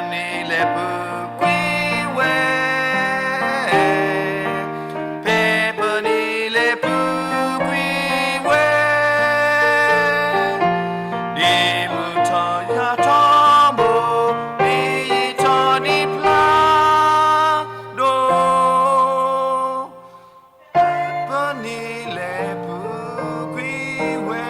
ပန့ၣ်လဲၤပူၤကွံာ်ဝဲ, ဖဲပန့ၣ်လဲၤပူၤကွံာ်ဝဲ, ဒ်မုၢ်ထီၣ်ယၤထီၣ်ဘိ, ဒ်ယံာ်ထီၣ်ဒံးဖျါဒိၣ်, ပန့ၣ်လဲၤပူၤကွံာ်ဝဲ.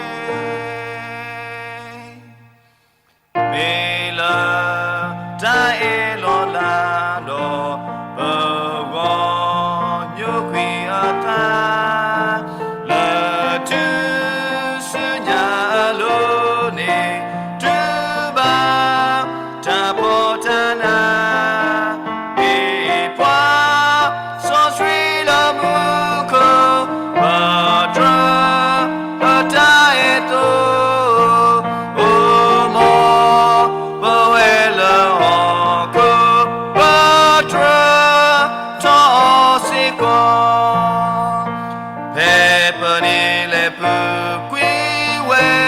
မ့ၢ်လၢတၢ်အဲၣ်လီၤလးဒီး ပဂီၢ်ညိကွံာ်အသး, လၢထူၣ်စုညါအလိၤန့ၣ် တုၤဘၣ်တၢ်ဖှီၣ်တၢ်နး, မ့ၢ်ပှၤစီဆှံလၢမူခိၣ်, ပတြၢၤအတၢ်အဲၣ်အသိး, အိၣ်မိၢ် ပဝဲလၢဟီၣ်ခိၣ်, ပတြၢၤထီၣ်အီၤစ့ၢ်ကီး, ဖဲပန့ၣ်လဲၤပူၤကွံာ်ဝဲ,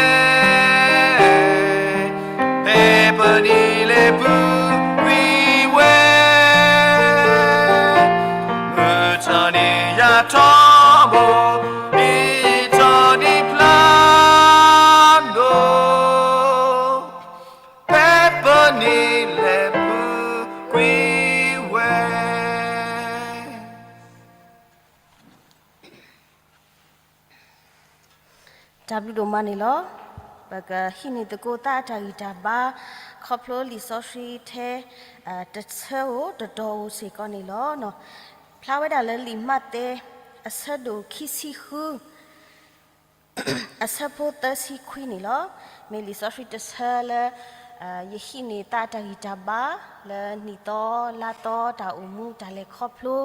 ဖဲပန့ၣ်လဲၤပူၤကွံာ်ဝဲ, မုၢ်ထီၣ်န့ၢ်ယၤထီၣ်ဘိ, ဒ်ယံာ်ထီၣ်ဒံးဖျါဒိၣ်, ဖဲပန့ၣ်လဲၤပူၤကွံာ်ဝဲ. တၢ်ဘျုးဒိၣ်မးန့ၣ်လီၤ. ပကဟံးန့ၢ်သကိးသးအတၢ်ဂံၢ်တၢ်ဘါ ခီဖျိလံာ်စီဆှံထဲ တဆၢဧိၤတတီၤဧိၤစ့ၢ်ကီးန့ၣ်လီၤ. ဖျါဝဲဒၣ်လၢလံာ်မးသဲ အဆၢဒိၣ်ခံဆံဃု အဆၢဖိသၢဆံခွံန့ၣ်လီၤ. မ့ၢ်လံာ်စီဆှံတဆၢလၢ ယဟံးန့ၢ်သးအတၢ်ဂံၢ်တၢ်ဘါ လၢနံၣ်သီလါသီတၢ်အိၣ်မူတၢ်လဲၤခီဖျိ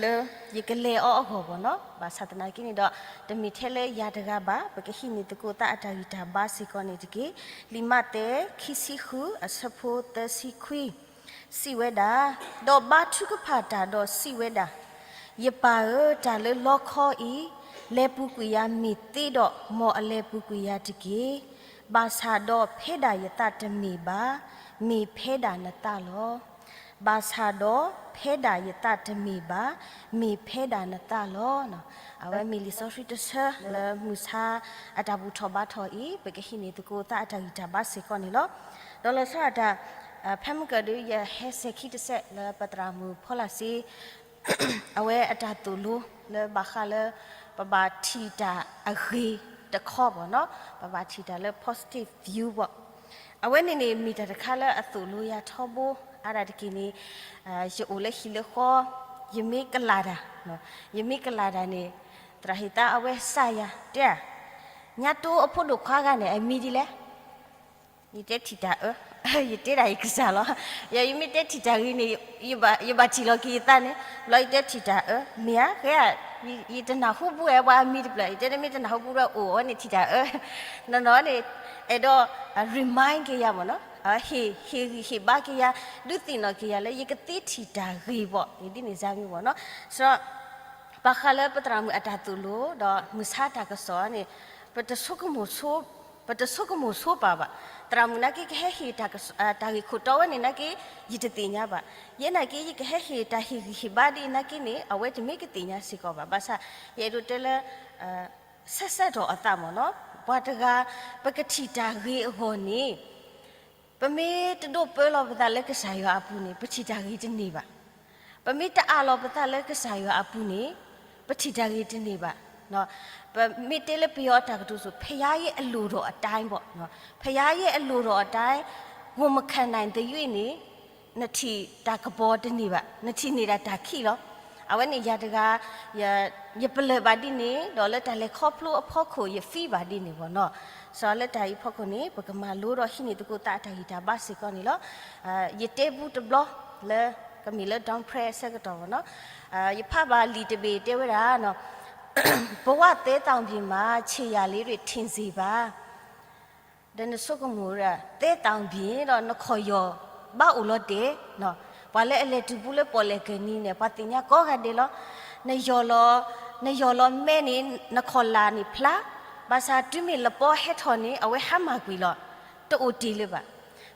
လၢယကလဲၤအီၤအဂီၢ်ဘၣ်နီၤ. ဘၣ်ဆၣ်သနာ်က့န့ၣ်ဒီး တမ့ၢ်ထဲလၢယၤတဂၤဘၣ်, ပကဟံးန့ၢ်သကိးသးအတၢ်ဂံၢ်တၢ်ဘါစ့ၢ်ကီးန့ၣ်တက့ၢ်. လံာ်မးသဲ ခံဆံဃု အဆၢဖိသၢဆံခွံ စံးဝဲဒၣ်, ဒီးဘါထုကဖၣ်တၢ်ဒီးစံးဝဲဒၣ်, ယပၢ်ဧၢ, တၢ်လၢလီခီအံၤ လဲၤပူၤကွံာ်ယၤမ့ၢ်သ့ဒီး မ်အလဲၤပူၤကွံာ်ယၤတက့ၢ်. ဘၣ်ဆၣ်ဒီးဖဲဒၣ်ယသးတမ့ၢ်ဘၣ်, မ့ၢ်ဖဲဒၣ်နသးလီၤ. ဘၣ်ဆၣ်ဒီးဖဲဒၣ်ယသးတမ့ၢ်ဘၣ်, မ့ၢ်ဖဲဒၣ်နသးလီၤ. အဝဲမ့ၢ်လံာ်စီဆှံတဆၢလၢမုၢ်ဆါအတၢ်ဘူၣ်ထီၣ်ဘါထီၣ်အံၤ ပကဟံးန့ၢ်သကိးသးအတၢ်ဂံၢ်တၢ်ဘါစ့ၢ်ကီးန့ၣ်လီၤ. ဒီးလီၤဆီဒၣ်တၢ် ဖဲမုၢ်ကၢၢ်ဒုး ယဟဲစဲၤခံတစဲးလၢပသရၣ်မုၣ်ဖီလာ်စ့ အဝဲအတၢ်သိၣ်လိလၢဘၣ်ဃးလၢ ပဘၣ်ထံၣ်တၢ်အဂ့ၤတခီဘၣ်နီၤ, ပဘၣ်ထံၣ်တၢ်လၢ positive view ဘၣ်. အဝဲန့ၣ်န့ၣ် မ့ၢ်တၢ်တခါလၢအသိၣ်လိယၤထီဘိအါဒၣ်တက့ၢ်န့ၣ်, ယအိၣ်လၢဟံၣ်လၢဃီ, ယမ့ၢ်ကလာ်တၢ်, ယမ့ၢ်ကလာ်တၢ်န့ၣ် သရၣ်ဟ့ၣ်သါအဝဲစၢ်ယၤတဲ, ညါတိအဖိဒိၣ်ခွါဂၤန့ၣ် အမံၤဒ်လဲၣ် ယတဲထံၣ်တၢ်အၢ, ယတဲဒၣ်ယကစၢ်လီၤ. ယမ့ၢ်တဲထံၣ်တၢ်ဂ့ၤန့ၣ် ယဘၣ်ထံၣ်လီၤက့ၤယသးန့ၣ်, ဘျီယတဲထံၣ်တၢ်အၢ, မ့ၢ်ဧါ, ဃဲဧါ, ယတနၢ်ဟူဘူးဝဲပှၤအမံၤတဖျၢၣ်, ယတဲတမ့ၢ်တနၢ်ဟူဘူးဒီးအိၣ်အီၤန့ၣ်ထံၣ်တၢ်အၢ, နီၢ်နီၢ်န့ၣ် အဲၣ်ဒိး remind က့ၤယၤမ့ၢ်နီၤ, ဟ့ၣ်ဂံၢ်ဟ့ၣ်ဘါက့ၤယၤ, ဒုးသ့ၣ်နီၣ်က့ၤယၤလၢယကသ့ထံၣ်တၢ်ဂ့ၤဘၣ်, ဒ်န့ၣ်စ့ၢ်မ့ၢ်ဘၣ်နီၤ. ဘၣ်ဃးလၢပသရၣ်မုၣ်အတၢ်သိၣ်လိဒီးမုၢ်ဆါတၢ်ကစီၣ်န့ၣ်, ပတဆိကမိၣ်ဆိ, ပတဆိကမိၣ်ဆိပာ်ဘၣ်. သရၣ်မုၣ်နာ်က့ကဟဲဟ့ၣ်တၢ်ဂ့ၢ်ခိၣ်တီဝဲန့ၣ်နာ်က့ ယတသ့ၣ်ညါဘၣ်. ယဲနာ်က့ ယကဟဲဟ့ၣ်တၢ်ဟ့ၣ်ဂံၢ်ဟ့ၣ်ဘါဒ်အံၤနာ်က့န့ၣ် အဝဲတမ့ၢ်ကသ့ၣ်ညါစ့ၢ်ကီးဘၣ်. ဘၣ်ဆၣ် ယအဲၣ်ဒိးတဲလၢ ဆဲးစဲးထီၣ်အသးမ့ၢ်နီၤ, ပှၤတဂၤ ပကထံၣ်တၢ်ဂ့ၤအဂီၢ်န့ၣ် ပမ့ၢ်တဒိးပၢလီၤပသးလၢကစၢ်ယွၤအပူၤန့ၣ် ပထံၣ်တၢ်ဂ့ၤတန့ၢ်ဘၣ်. ပမ့ၢ်တအးလီၤပသးလၢကစၢ်ယွၤအပူၤန့ၣ် ပထံၣ်တၢ်ဂ့ၤတန့ၢ်ဘၣ်. ပမ့ၢ်တဲလၢပယီၤအတၢ်ကတိၤစိၤ ဖယါယဲအလိၤဒီးအတၢ်ဘၣ်, ဖယါယဲအလိၤဒီးအတၢ် ဂိၢ်မခၢၣ်နၢ်သယုၢ်န့ၣ် နထံၣ်တၢ်ကပီၤတန့ၢ်ဘၣ်, နထံၣ်န့ၢ်ဒၣ်တၢ်ခံးလီၤ. အဝဲန့ၣ်ယၤတဂၤ ယပလၢၢ်ဘၣ်ဒ်န့ၣ် ဒီးလၢတၢ်လဲၤခီဖျိအဖီခိၣ် ယ feel ဘၣ်ဒ်န့ၣ်ဘၣ်နီၤ. စီၤလၢတၢ်အံၤအဖီခိၣ်န့ၣ် ပကမၤလိဒီးဟံးန့ၢ်သကိးသးအတၢ်ဂံၢ်တၢ်ဘါစ့ၢ်ကီးန့ၣ်လီၤ. ယတဲဘူးတဘျီလၢ ကမ့ၢ်လၢ Dawn Prayer အဆၢကတီၢ်ဘၣ်နီၤ, ယဖးဘၣ်လံာ်တဘ့ၣ်တဲဝဲဒၣ် ဘဝသဲသောင်ပြင်မှာ ခြေရာလေးတွေ ထင်စေပါ ဒီးနဆိကမိၣ်ဝဲဒၣ် သဲသောင်ပြင် ဒီးနခီၣ်ယီၢ်ဘၣ်အိၣ်လီၤတဲာ်, ပှၤလၢအလဲၤတုၤပူၤလၢပီၣ်လဲၣ်ကၢၢ်နံၤန့ၣ် ပှၤသ့ၣ်ညါကိးဂၤဒဲးလီၤ. နယီၢ်လီၤ, နယီၢ်လီၤမဲန့ၣ် နခီၣ်လာ်န့ၣ်ဖျါ, ဘၣ်ဆၣ်တုၤမ့ၢ်လပီဟဲထီၣ်န့ၣ် အဝဲဟါမၢ်ကွံာ်လီၤ. တအိၣ်တ့ၢ်လၢၤဘၣ်.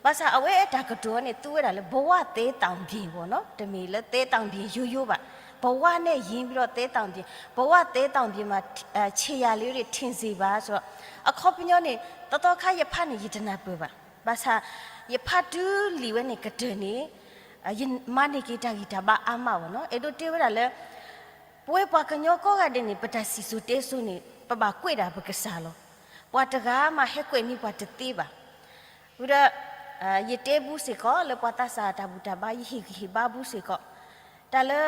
ဘၣ်ဆၣ်အဝဲအတၢ်ကတိၤန့ၣ် သူဝဲဒၣ်လၢ ဘဝသဲသောင်ပြင် ပေါ့နော်, တမ့ၢ်လၢ သဲသောင်ပြင် ရိုးရိုးဘၣ်, ဘဝနဲ့ယဉ်ပြီးတော့ သဲသောင်ပြင်, ဘဝသဲသောင်ပြင်မှာ ခြေရာလေးတွေ ထင်စေပါ ဆိုတော့ အခီပညီန့ၣ် သီသီခါယဖးန့ၣ် ယတနၢ်ပၢၢ်ဘၣ်. ဘၣ်ဆၣ် ယဖးတုၤလံာ်ဝဲန့ၣ်ကတၢၢ်န့ၣ် ယမၤန့ၢ်က့ၤတၢ်ဂံၢ်တၢ်ဘါအါမး ပေါ့နော်. အဲၣ်ဒိးတဲဝဲဒၣ်လၢ ပဝဲပှၤကညီကိးဂၤဒဲးန့ၣ် ပတၢ်စံၣ်စိၤတဲစိၤန့ၣ် ပဘၣ်ကွဲးဒၣ်ပကစၢ်လီၤ. ပှၤတဂၤမးဟဲကွဲးန့ၢ်ပှၤတသ့ဘၣ်. ဝံၤဒီး ယတဲဘူးစ့ၢ်ကီး လၢပှၤသးစၢ်တၢ်ဘူၣ်တၢ်ဘါ ယဟ့ၣ်ဂံၢ်ဟ့ၣ်ဘါဘူးစ့ၢ်ကီး တၢ်လၢ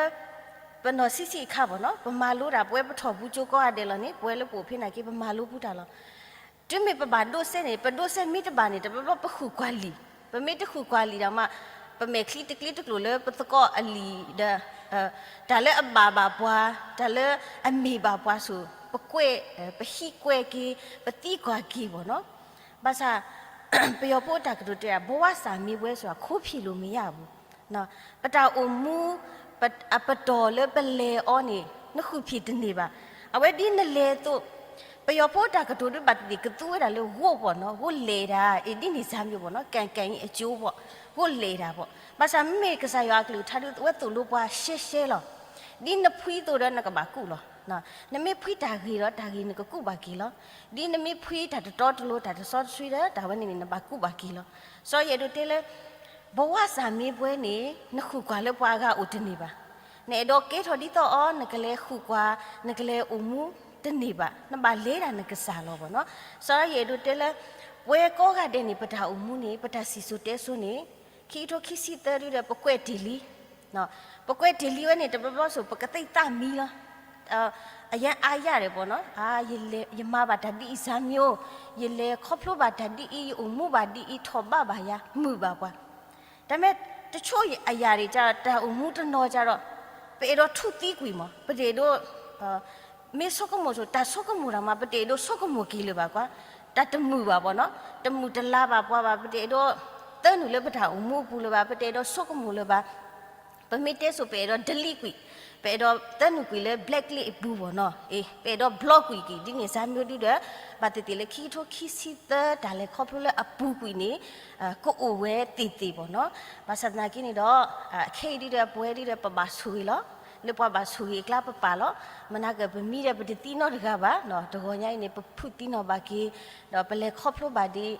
ပနီၢ်ဆံးဆံးအခါ ပေါ့နော်, ပမၤလိတၢ် ပဝဲပထီၣ်ဘူးကၠိကိးဂၤဒဲးလီၤန့ၣ် ပဝဲလၢပအိၣ်ဖဲန့ၣ်က့ ပမၤလိဘူးတၢ်လီၤ. တုၤမ့ၢ်ပဘၣ်ဒိးစဲန့ၣ် ပဒိးစဲမ့ၢ်တဘၣ်န့ၣ် တဘျီဘျီပဃုကွၢ်လံာ်, ပမ့ၢ်တဃုကွၢ်လံာ်ဒီးမး ပမဲာ်ချံတကျ့တကျိာ်လၢပသကိးအလံာ်ဒီး တၢ်လၢအဘၣ်ဘၣ်ပှၤ, တၢ်လၢအမ့ၢ်ဘၣ်ပှၤဆိၣ် ပကွဲး, ပဟံးကွဲးက့ၤ, ပသံကွၢ်က့ၤ ပေါ့နော်. ဘၣ်ဆၣ် ပယီၤဖိအတၢ်ကတိၤတဲဒၣ် ဘဝစာမေးပွဲဆိုတာ ခိုးဖြေလို့မရဘူး. ပတၢ်အိၣ်မူ အပတီၢ်လၢပလဲၤအီၤန့ၣ် နဃုဖြေတန့ၢ်ဘၣ်. အဝဲဒ်နလဲၤအသိး ပယီၤဖိအတၢ်ကတိၤဒ်ဘၣ်သ့ၣ်သ့ၣ် ကသူဝဲဒၣ်လၢ ဂိၢ် ပေါ့နော်, ဂိၢ်လဲၤတၢ်, အ့ၣ် ဒ်န့ၣ်စၢ်မ့ၢ် ပေါ့နော်, ကၣ်ကၣ်အံၤအကၠိ ပေါ့, ဂိၢ်လဲၤတၢ် ပေါ့. ဘၣ်ဆၣ်မ့မ့ၢ်ကစၢ်ယွၤအကလုၢ်ကထါဒ် အဝဲသိၣ်လိပှၤရှဲရှဲလီၤ. ဒ်နဖှံအသိးဒီးနကဘၣ်ကူၣ်လီၤ. နမ့ၢ်ဖှံတၢ်ဂ့ၤဒီး တၢ်ဂ့ၤနကကူၣ်ဘၣ်က့ၤလီၤ. ဒ်နမ့ၢ်ဖှံတၢ်တတီတလိၤ တၢ်တစီတဆှံဒီး တၢ်ဝဲန့ၣ်န့ၣ် နဘၣ်ကူၣ်ဘၣ်က့ၤလီၤ. စီၤယဲၢ်ဒိးတဲလၢ ဘဝစာမေးပွဲန့ၣ် နဃုကွၢ်လၢပှၤအဂၤအိၣ်တန့ၢ်ဘၣ်. နအဲၣ်ဒိးကဲထီၣ်ဒ်သိးအီၤ နကလဲၤဃုကွၢ် နကလဲၤအိၣ်မူတန့ၢ်ဘၣ်. နဘၣ်လဲၤဒၣ်နကစၢ်လီၤ ပေါ့နော်. စီၤယဲၢ်ဒိးတဲလၢ ပဝဲကိးဂၤဒဲးန့ၣ် ပတၢ်အိၣ်မူန့ၣ် ပတၢ်စံၣ်စိၤတဲစိၤန့ၣ် ခံကထိခံဆံသၢဒ်ဒီး ပကွဲးတ့ၢ်လံ ပကွဲးတ့ၢ်လံဝဲန့ၣ် တဘျီဘျီဆိၣ် ပကသံၣ်သၣ်မံလီၤ. အရမ်းအားရတယ် ပေါ့နော်, ယမၤဘၣ်တၢ်ဒ်အံၤစၢ်မ့ၢ်, ယလဲၤခီဖျိဘၣ်တၢ်ဒ်အံၤ, ယအိၣ်မူဘၣ်ဒ်အံၤ, ထီၣ်ဘးဘၣ်ယၤ, မုာ်ဘၣ်ပှၤ. တမ့ၢ်တဆိအရာတွေကျတော့ တၢ်အိၣ်မူတနီၤကျတော့ ပအဲၣ်ဒိးထူၣ်သံကွံာ်မး, ပတအဲၣ်ဒိး မ့ၢ်ဆိကမိၣ်ဆိ တၢ်ဆိကမိၣ်တၢ်မး ပတအဲၣ်ဒိးဆိကမိၣ်က့ၤလၢၤဘၣ်ကွၢ်, တၢ်တမုာ်ဘၣ် ပေါ့နော်, တမုာ်တလၤဘၣ်ပှၤဘၣ်, ပတအဲၣ်ဒိးသၢနုာ်လၢပတၢ်အိၣ်မူအပူၤလၢၤဘၣ်, ပတအဲၣ်ဒိးဆိကမိၣ်လၢၤဘၣ်. ပမ့ၢ်တဲဆိ ပအဲၣ်ဒိး delete ကွံာ်, ပအဲၣ်ဒိးသၢနုာ်ကွံာ်လၢ blacklist အပူၤ ပေါ့နော်, အ့ၣ် ပအဲၣ်ဒိး block ကွံာ်က့ၤ ဒ်န့ၣ်စၢ်မ့ၢ်ဒ်ဒီး ဘၣ်သ့ၣ်သ့ၣ်လၢခံကထိခံဆံသၢ တၢ်လဲၤခီဖျိလၢအပူၤကွံာ်န့ၣ် ကအိၣ်ဝဲသ့ၣ်သ့ၣ် ပေါ့နော်. ဘၣ်ဆၣ်သနာ်က့န့ၣ်ဒီး ခဲအံၤဒ်ဒီး ပဝဲဒ်ဒီး ပဘၣ်ဆိၣ်ဂ့ၤလီၤ. လၢပှၤဘၣ်ဆိၣ်ဂ့ၤအကျါပပာ်လီၤ. မနၤကၢၢ်ပမံဒီး ပတသံနီတဂၤဘၣ်, တဂီၤညါအံၤန့ၣ် ပဖုၣ်သံနီၣ်ဘၣ်က့ၤ, ဒီးပလဲၤခီဖျိဘၣ်ဒ်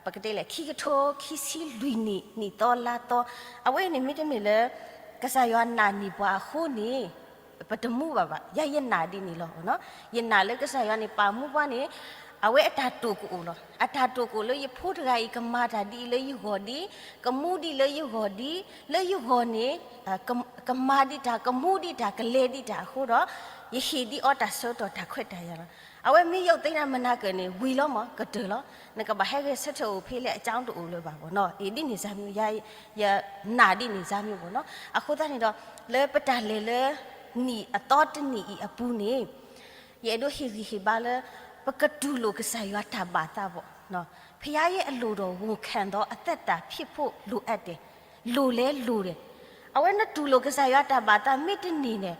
ပကတဲလဲၣ် ခံကထိခံဆံလွံၢ်နံၣ် နံၣ်သီလါသီ, အဝဲအံၤန့ၣ် မ့တမ့ၢ်လၢ ကစၢ်ယွၤနာ်န့ၢ်ပှၤအဃိန့ၣ် ပတမူဘၣ်ဘၣ်. ယၤယနာ်ဒ်န့ၣ်လီၤ. ယနာ်လၢကစၢ်ယွၤန့ၣ် ပာ်မူပှၤန့ၣ် အဝဲအတၢ်တိာ်ကအိၣ်လီၤ. အတၢ်တိာ်ကအိၣ်လၢယဖိတဂၤအံၤ ကမၤတၢ်ဒ်အံၤလၢယဂီၢ်ဒ်, ကမူဒ်လၢယဂီၢ်ဒ်, လၢယဂီၢ်န့ၣ် ကမၤဒံးတၢ်, ကမူဒံးတၢ်, ကလဲၤဒံးတၢ်အဃိဒီး ယဟ့ၣ်ဒံးအီၤတၢ်ဆၢကတီၢ်တၢ်ခွဲးတၢ်ယာ်လီၤ. အဝဲမ့ၢ်ယိးသ့ၣ်ညါ မနၤကၢၢ်န့ၣ် ဝံၤလီၤမး ကတၢၢ်လီၤ. နကဘၣ်ဟဲဂဲၤဆၢထၢၣ်အိၣ်ဖဲလဲၣ် အကၠီတအိၣ်လၢၤဘၣ် ပေါ့နော်, အ့ၣ် ဒ်န့ၣ်စၢ်မ့ၢ် ယနာ်ဒ်န့ၣ်စၢ်မ့ၢ် ပေါ့နော်. အဃိသတးန့ၣ်ဒီး လၢပတၢ်လဲၤလၢ နံၣ်အသီတနံၣ်အံၤအပူၤန့ၣ် ယအဲၣ်ဒိးဟ့ၣ်ဂံၢ်ဟ့ၣ်ဘါလၢ ပကတူၢ်လိာ်ကစၢ်ယွၤတၢ်ဘၣ်သး ပေါ့နော်. ဘုရားရဲ့အလိုတော်ဝန်ခံသောအသက်တာဖြစ်ဖို့လိုအပ်တယ်, လိုလဲလိုတယ်. အဝဲနတူၢ်လိာ်ကစၢ်ယွၤတၢ်ဘၣ်သးမ့ၢ်တန့ၢ်န့ၣ်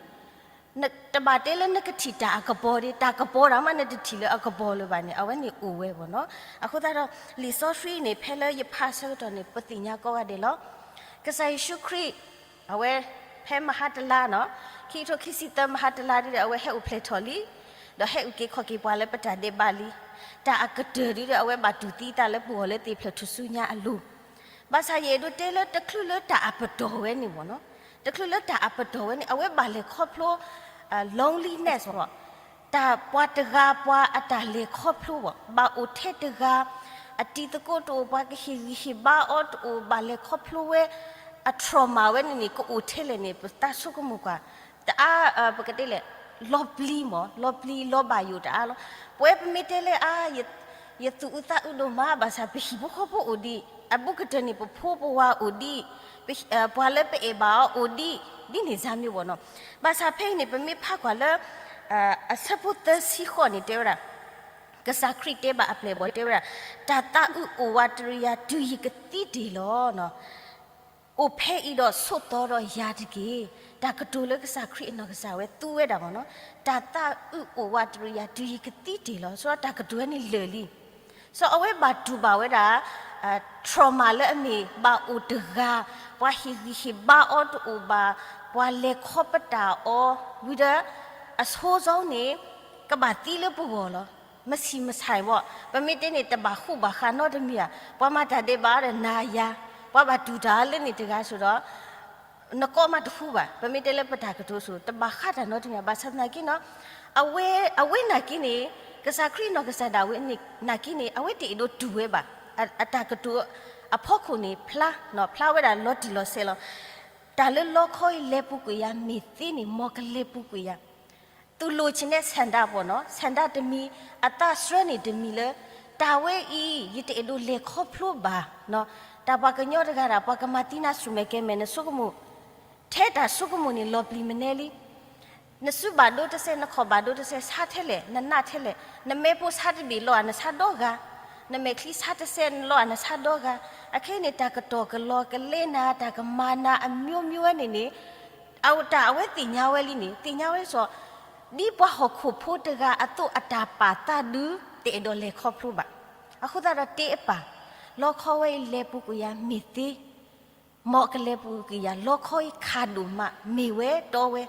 တဘၣ်တဲလၢနကထံၣ်တၢ်အကပီၤဒ်, တၢ်ကပီၤတၢ်မး နတထံၣ်လၢအကပီၤလၢၤဘၣ်န့ၣ် အဝဲန့ၣ်အိၣ်ဝဲ ပေါ့နော်. အဃိသတးဒီး လံာ်စီဆှံန့ၣ် ဖဲလၢယဖးဆၢကတီၢ်န့ၣ် ပသ့ၣ်ညါကိးဂၤဒဲးလီၤ. ကစၢ်ယ့ၣ်ၡူးခရံာ် အဝဲ ဖဲမဟါတလါန့ၣ်, ခံကထိခံဆံသၢ မဟါတလါဒ်ဒီး အဝဲဟဲအိၣ်ဖျဲၣ်ထီၣ်လံ, ဒီးဟဲအုၣ်က့ၤခီၣ်က့ၤပှၤလၢပတၢ်ဒဲးဘးလံ. တၢ်အကတၢၢ်ဒ်ဒီး အဝဲဘၣ်တူၢ်သံသးလၢပဂီၢ်လၢသ့ၣ်ဖျၢၣ်ထူၣ်စုညါအလိၤ. ဘၣ်ဆၣ်ယအဲၣ်ဒိးတဲလၢ တချုးလၢတၢ်အပတီၢ်ဝဲန့ၣ် ပေါ့နော်, တချုးလၢတၢ်အပတီၢ်ဝဲန့ၣ် အဝဲဘၣ်လဲၤခီဖျိ loneliness ပေါ့, တၢ်ပှၤတဂၤပှၤအတၢ်လဲၤခီဖျိ ပေါ့, ဘၣ်အိၣ်ထဲတဂၤ, အတံၤသကိးတအိၣ်, ပှၤကဟ့ၣ်ဂံၢ်ဟ့ၣ်ဘါအီၤတအိၣ်, ဘၣ်လဲၤခီဖျိဝဲ, အ trauma ဝဲန့ၣ်န့ၣ် ကအိၣ်ထဲလဲၣ်န့ၣ် ပသးဆိကမိၣ်ကွၢ် တအါ, ပကတဲလဲၣ်, လီၤပျံၤမး, လီၤပျံၤလီၤဘၣ်ယိၣ်တအါလီၤ. ပဝဲပမ့ၢ်တဲလၢအါ ယသူၣ်အုးသးအုးဒိၣ်မး, ဘၣ်ဆၣ်ပဟံၣ်ဖိဃီဖိအိၣ်ဒံး, အဘူးကတၢၢ်န့ၣ် ပဖိပဝၤအိၣ်ဒံး, ပှၤလၢပအဲၣ်ဘၣ်အီၤအိၣ်ဒံး, ဒ်န့ၣ်စၢ်မ့ၢ် ပေါ့နော်. ဘၣ်ဆၣ်ဖဲအံၤန့ၣ် ပမ့ၢ်ဖးကွၢ်လၢ အဆၢဖိသၢဆံဃိးန့ၣ် တဲဝဲဒၣ်, ကစၢ်ခရံာ်တဲဘၣ်အပျဲၢ်အဘီၣ် တဲဝဲဒၣ်, တၢ်သးအုးအိၣ်ဝးတရံးယၤ တုၤယကသံတ့ၢ်လီၤ. အိၣ်ဖဲအံၤဒီးဆိးသီဒီးယၤတက့ၢ်. တၢ်ကတိၤလၢကစၢ်ခရံာ်အနီၢ်ကစၢ်ဝဲသူဝဲဒၣ် ပေါ့နော်, တၢ်သးအုးအိၣ်ဝးတရံးယၤ တုၤယကသံတ့ၢ်လီၤ. ဆိးဒီးတၢ်ကတိၤဝဲန့ၣ်လၢာ်လံ. ဆိးဒီးအဝဲဘၣ်တူၢ်ဘၣ်ဝဲဒၣ် trauma လၢအမ့ၢ်ဘၣ်အိၣ်တဂၤ, ပှၤဟ့ၣ်ဂံၢ်ဟ့ၣ်ဘါအီၤတအိၣ်ဘၣ်, ပှၤလဲၤခီပတာ်အီၤ, ဝံၤဒီး အဆိကတၢၢ်န့ၣ် ကဘၣ်သံလၢပဂီၢ်လီၤ. မဆံးမဆါဘၣ်, ပမ့ၢ်တဲန့ၣ် တဘၣ်ဃူဘၣ်ဃးနီတမံၤဧါ, ပှၤမၤတၢ်ဒဲးဘးဒီးနၤယၤ, ပှၤဘၣ်တူၢ်တၢ်လၢန့ၣ်တဂၤဆိဒီး နကိးမးတဃူဘၣ်. ပမ့ၢ်တဲလၢပတၢ်ကတိၤဆိ တဘၣ်ဃးတၢ်နီတမံၤဘၣ်. ဘၣ်ဆၣ်သနာ်က့နီၤ, အဝဲ, အဝဲနာ်က့န့ၣ် ကစၢ်ခရံာ်နီၢ်ကစၢ်ဒၣ်ဝဲနာ်က့န့ၣ် အဝဲတအဲၣ်ဒိးတူၢ်ဝဲဘၣ်. အတၢ်ကတိၤအဖီခိၣ်န့ၣ် ဖျါ, ဖျါဝဲဒၣ်လီၤတံၢ်လီၤဆဲးလီၤ. တၢ်လၢလီခီအံၤလဲၤပူၤကွံာ်ယၤမ့ၢ်သ့န့ၣ် မ်ကလဲၤပူၤကွံာ်ယၤ သူၣ်လိၣ်ဆံးနဲဆန္ဒ ပေါ့နော်, ဆန္ဒ တမံၤ, အသးစၢန့ၣ်တမံၤလၢ တၢ်ဝဲအံၤ ယတအဲၣ်ဒိးလဲၤခီဖျိဘၣ်. တၢ်ပှၤကညီတဂၤဒၣ် ပှၤကမၤသံနၤဆူၣ်မဲာ်ကဲမဲာ် နဆိကမိၣ်, ထဲတၢ်ဆိကမိၣ်န့ၣ် လီၤပျံၤမနဲလံ. နစုဘၣ်ဒိတစဲး, နခီၣ်ဘၣ်ဒိတစဲး, ဆါထဲလဲၣ်, နနးထဲလဲၣ်, နမဲာ်ဖိဆါတဘ့ၣ်လီၤဧါ နဆါဒီဂၤ, နမဲာ်ချံဆါတစဲး လီၤဧါ နဆါဒီဂၤ. အခဲအံၤန့ၣ် တၢ်ကတီၢ်ကလီကလဲနၤ, တၢ်ကမၤနၤ အမျိုးမျိုး ဝဲန့ၣ်န့ၣ် အတၢ်အဝဲသ့ၣ်ညါဝဲလံန့ၣ်, သ့ၣ်ညါဝဲစ့ၢ်, ဒ်ပှၤဟီၣ်ခိၣ်ဖိတဂၤအသိးအတၢ်ပာ်သးဒု တအဲၣ်ဒိးလဲၤခီဖျိဘၣ်. အဃိသတးဒီးတဲအပၢ်, လီခီဝဲအံၤလဲၤပူၤကွံာ်ယၤမ့ၢ်သ့, မ်ကလဲၤပူၤကွံာ်ယၤ, လီခီအံၤခးဒိၣ်မး မ့ၢ်ဝဲတီဝဲ.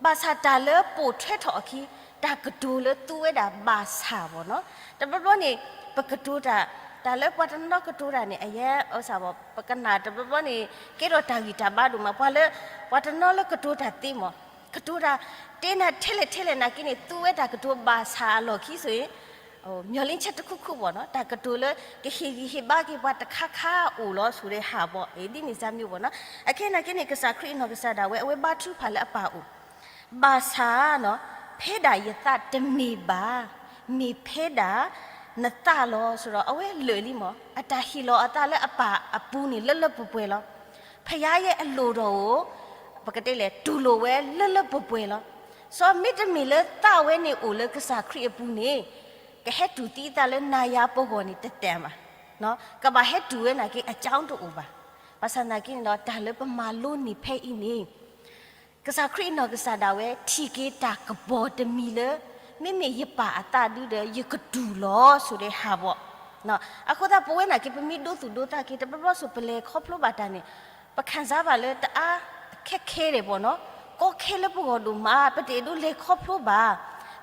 ဘၣ်ဆၣ်တၢ်လၢပိာ်ထွဲထီၣ်အခံ တၢ်ကတိၤလၢသူဝဲဒၣ်ဘၣ်ဆၣ် ပေါ့နော်. တဘျီဘျီန့ၣ် ပကတိၤတၢ်, တၢ်လၢပှၤတနီၤကတိၤတၢ်န့ၣ် အယဲ ပကနၣ်တဘျီဘျီန့ၣ် ကဲထီၣ်တၢ်ဂံၢ်တၢ်ဘါဒိၣ်မး, ပှၤလၢ, ပှၤတနီၤလၢကတိၤတၢ်သ့မး, ကတိၤတၢ်, တဲနၤထဲလဲၣ်ထဲလဲၣ်နာ်က့န့ၣ် သူဝဲတၢ်ကတိၤဘၣ်ဆၣ်အလီၢ်ခံဆိအံၤ မျှော်လင့်ချက် တခုခုပေါ့နော်, တၢ်ကတိၤလၢ ကဟ့ၣ်ဂံၢ်ဟ့ၣ်ဘါက့ၤပှၤတခါခါအိၣ်လီၤဆိဒီးဟးဘီၣ်, ဒ်န့ၣ်စၢ်မ့ၢ် ပေါ့နော်. အခဲအံၤနာ်က့န့ၣ် ကစၢ်ခရံာ်အနီၢ်ကစၢ်ဒၣ်ဝဲ အဝဲဘါထုကဖၣ်လၢအပၢ်အိၣ်, ဘၣ်ဆၣ် ဖဲဒၣ်ယသးတမ့ၢ်ဘၣ်, မ့ၢ်ဖဲဒၣ်နသးလီၤ. ဆိဒီးအဝဲလၢာ်လံမး, အတၢ်ဟ့ၣ်လီၤအသးလၢအပၢ်အပူၤန့ၣ် လၢလၢပှဲၤပှဲၤလီၤ. ဖယါယဲအလိၣ်ဒီးအိၣ်, ပကတဲလဲၣ် တူၢ်လိာ်ဝဲလၢလၢပှဲၤပှဲၤလီၤ. စီၤမ့တမ့ၢ်လၢသးဝဲန့ၣ်အိၣ်လၢကစၢ်ခရံာ်အပူၤန့ၣ် ကဟဲတူၢ်သံအသးလၢနၤယၤပဂီၢ်န့ၣ် တတဲဘၣ်, ကဘၣ်ဟဲတူၢ်ဝဲနာ်က့ အကၠီတအိၣ်ဘၣ်. ဘၣ်ဆၣ်သနာ်က့န့ၣ်ဒီး တၢ်လၢပမၤလိန့ၢ်ဖဲအံၤန့ၣ် ကစၢ်ခရံာ်အနီၢ်ကစၢ်ဒၣ်ဝဲ ထံၣ်က့ၤတၢ်ကပီၤတမံၤလၢ မ့မ့ၢ်ယပၢ်အသးဒုဒီး ယကတူၢ်လီၤဆိဒီးဟးဘီၣ်. အဃိသတးပဝဲနာ်က့ ပမ့ၢ်ဒိသူၣ်ဒိသးက့ၤ တဘျီဘျီဆိ ပလဲၤခီဖျိဘၣ်တၢ်န့ၣ် ပခံစားဘၣ်လၢတအါခဲခဲဒဲး ပေါ့နော်, ကီခဲလၢပဂီၢ်ဒိၣ်မး, ပတအဲၣ်ဒိးလဲၤခီဖျိဘၣ်,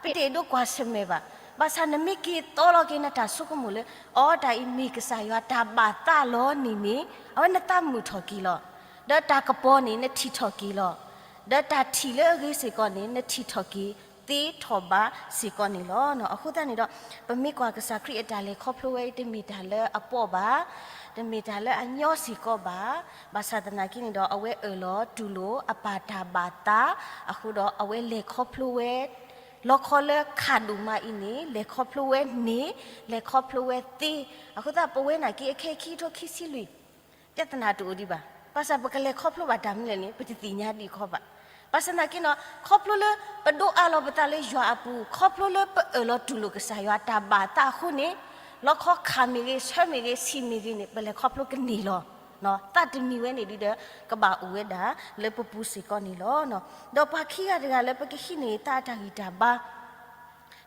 ပတအဲၣ်ဒိးကွၢ်ဆၢၣ်မဲာ်ဘၣ်. ဘၣ်ဆၣ်နမ့ၢ်က့ၤသီလီၤက့ၤနတၢ်ဆိကမိၣ်လၢ အီ တၢ်အံၤမ့ၢ်ကစၢ်ယွၤတၢ်ဘၣ်သးလီၤန့ၣ်န့ၣ် အဝဲနသးမုာ်ထီၣ်က့ၤလီၤ. ဒီးတၢ်ကပီၤန့ၣ် နထံၣ်ထီၣ်က့ၤလီၤ. ဒီးတၢ်ထံၣ်လၢအဂ့ၤစ့ၢ်ကီးန့ၣ် နထံၣ်ထီၣ်က့ၤသ့ထီၣ်ဘးစ့ၢ်ကီးန့ၣ်လီၤ. အဃိသတးန့ၣ်ဒီး ပမ့ၢ်ကွၢ်ကစၢ်ခရံာ်အတၢ်လဲၤခီဖျိဝဲအံၤ တမ့ၢ်တၢ်လၢအပီၣ်ဘၣ်, တမ့ၢ်တၢ်လၢအညီစ့ၢ်ကီးဘၣ်. ဘၣ်ဆၣ်သနာ်က့န့ၣ်ဒီး အဝဲအၢၣ်လီၤတူၢ်လိာ်အပၢ်တၢ်ဘၣ်သး, အဃိဒီးအဝဲလဲၤခီဖျိဝဲ လီခီလၢခးဒိၣ်မးအံၤန့ၣ် လဲၤခီဖျိဝဲန့ၣ်, လဲၤခီဖျိဝဲသ့. အဃိသတးပဝဲနာ်က့ အခဲခံထိခံဆံလွံၢ် ပြဿနာတအိၣ်ဒံးဘၣ်. ဘၣ်ဆၣ်ပကလဲၤခီဖျိဘၣ်တၢ်မနုၤလဲၣ်န့ၣ် ပတသ့ၣ်ညါဒံးခီဘၣ်. ဘၣ်ဆၣ်သနာ်က့န့ၣ် ခီဖျိလၢပဒိးအးလီၤပသးလၢယွၤအပူၤ, ခီဖျိလၢပအၢၣ်လီၤတူၢ်လိာ်ကစၢ်ယွၤတၢ်ဘၣ်သးအဃိန့ၣ်, လီခီခးမ့ၢ်ဂ့ၤ, ဆၢမ့ၢ်ဂ့ၤ, ဆံးမ့ၢ်ဂ့ၤန့ၣ် ပလဲၤခီဖျိကန့ၢ်လီၤ. သးတမံၤဝဲန့ၣ်ဒုဒီး ကဘၣ်အိၣ်ဝဲဒၣ်လၢပပူၤစ့ၢ်ကီးန့ၣ်လီၤ. ဒီးပှၤခံဂၤတဂၤလၢပကဟံးန့ၢ်သးအတၢ်ဂံၢ်တၢ်ဘါ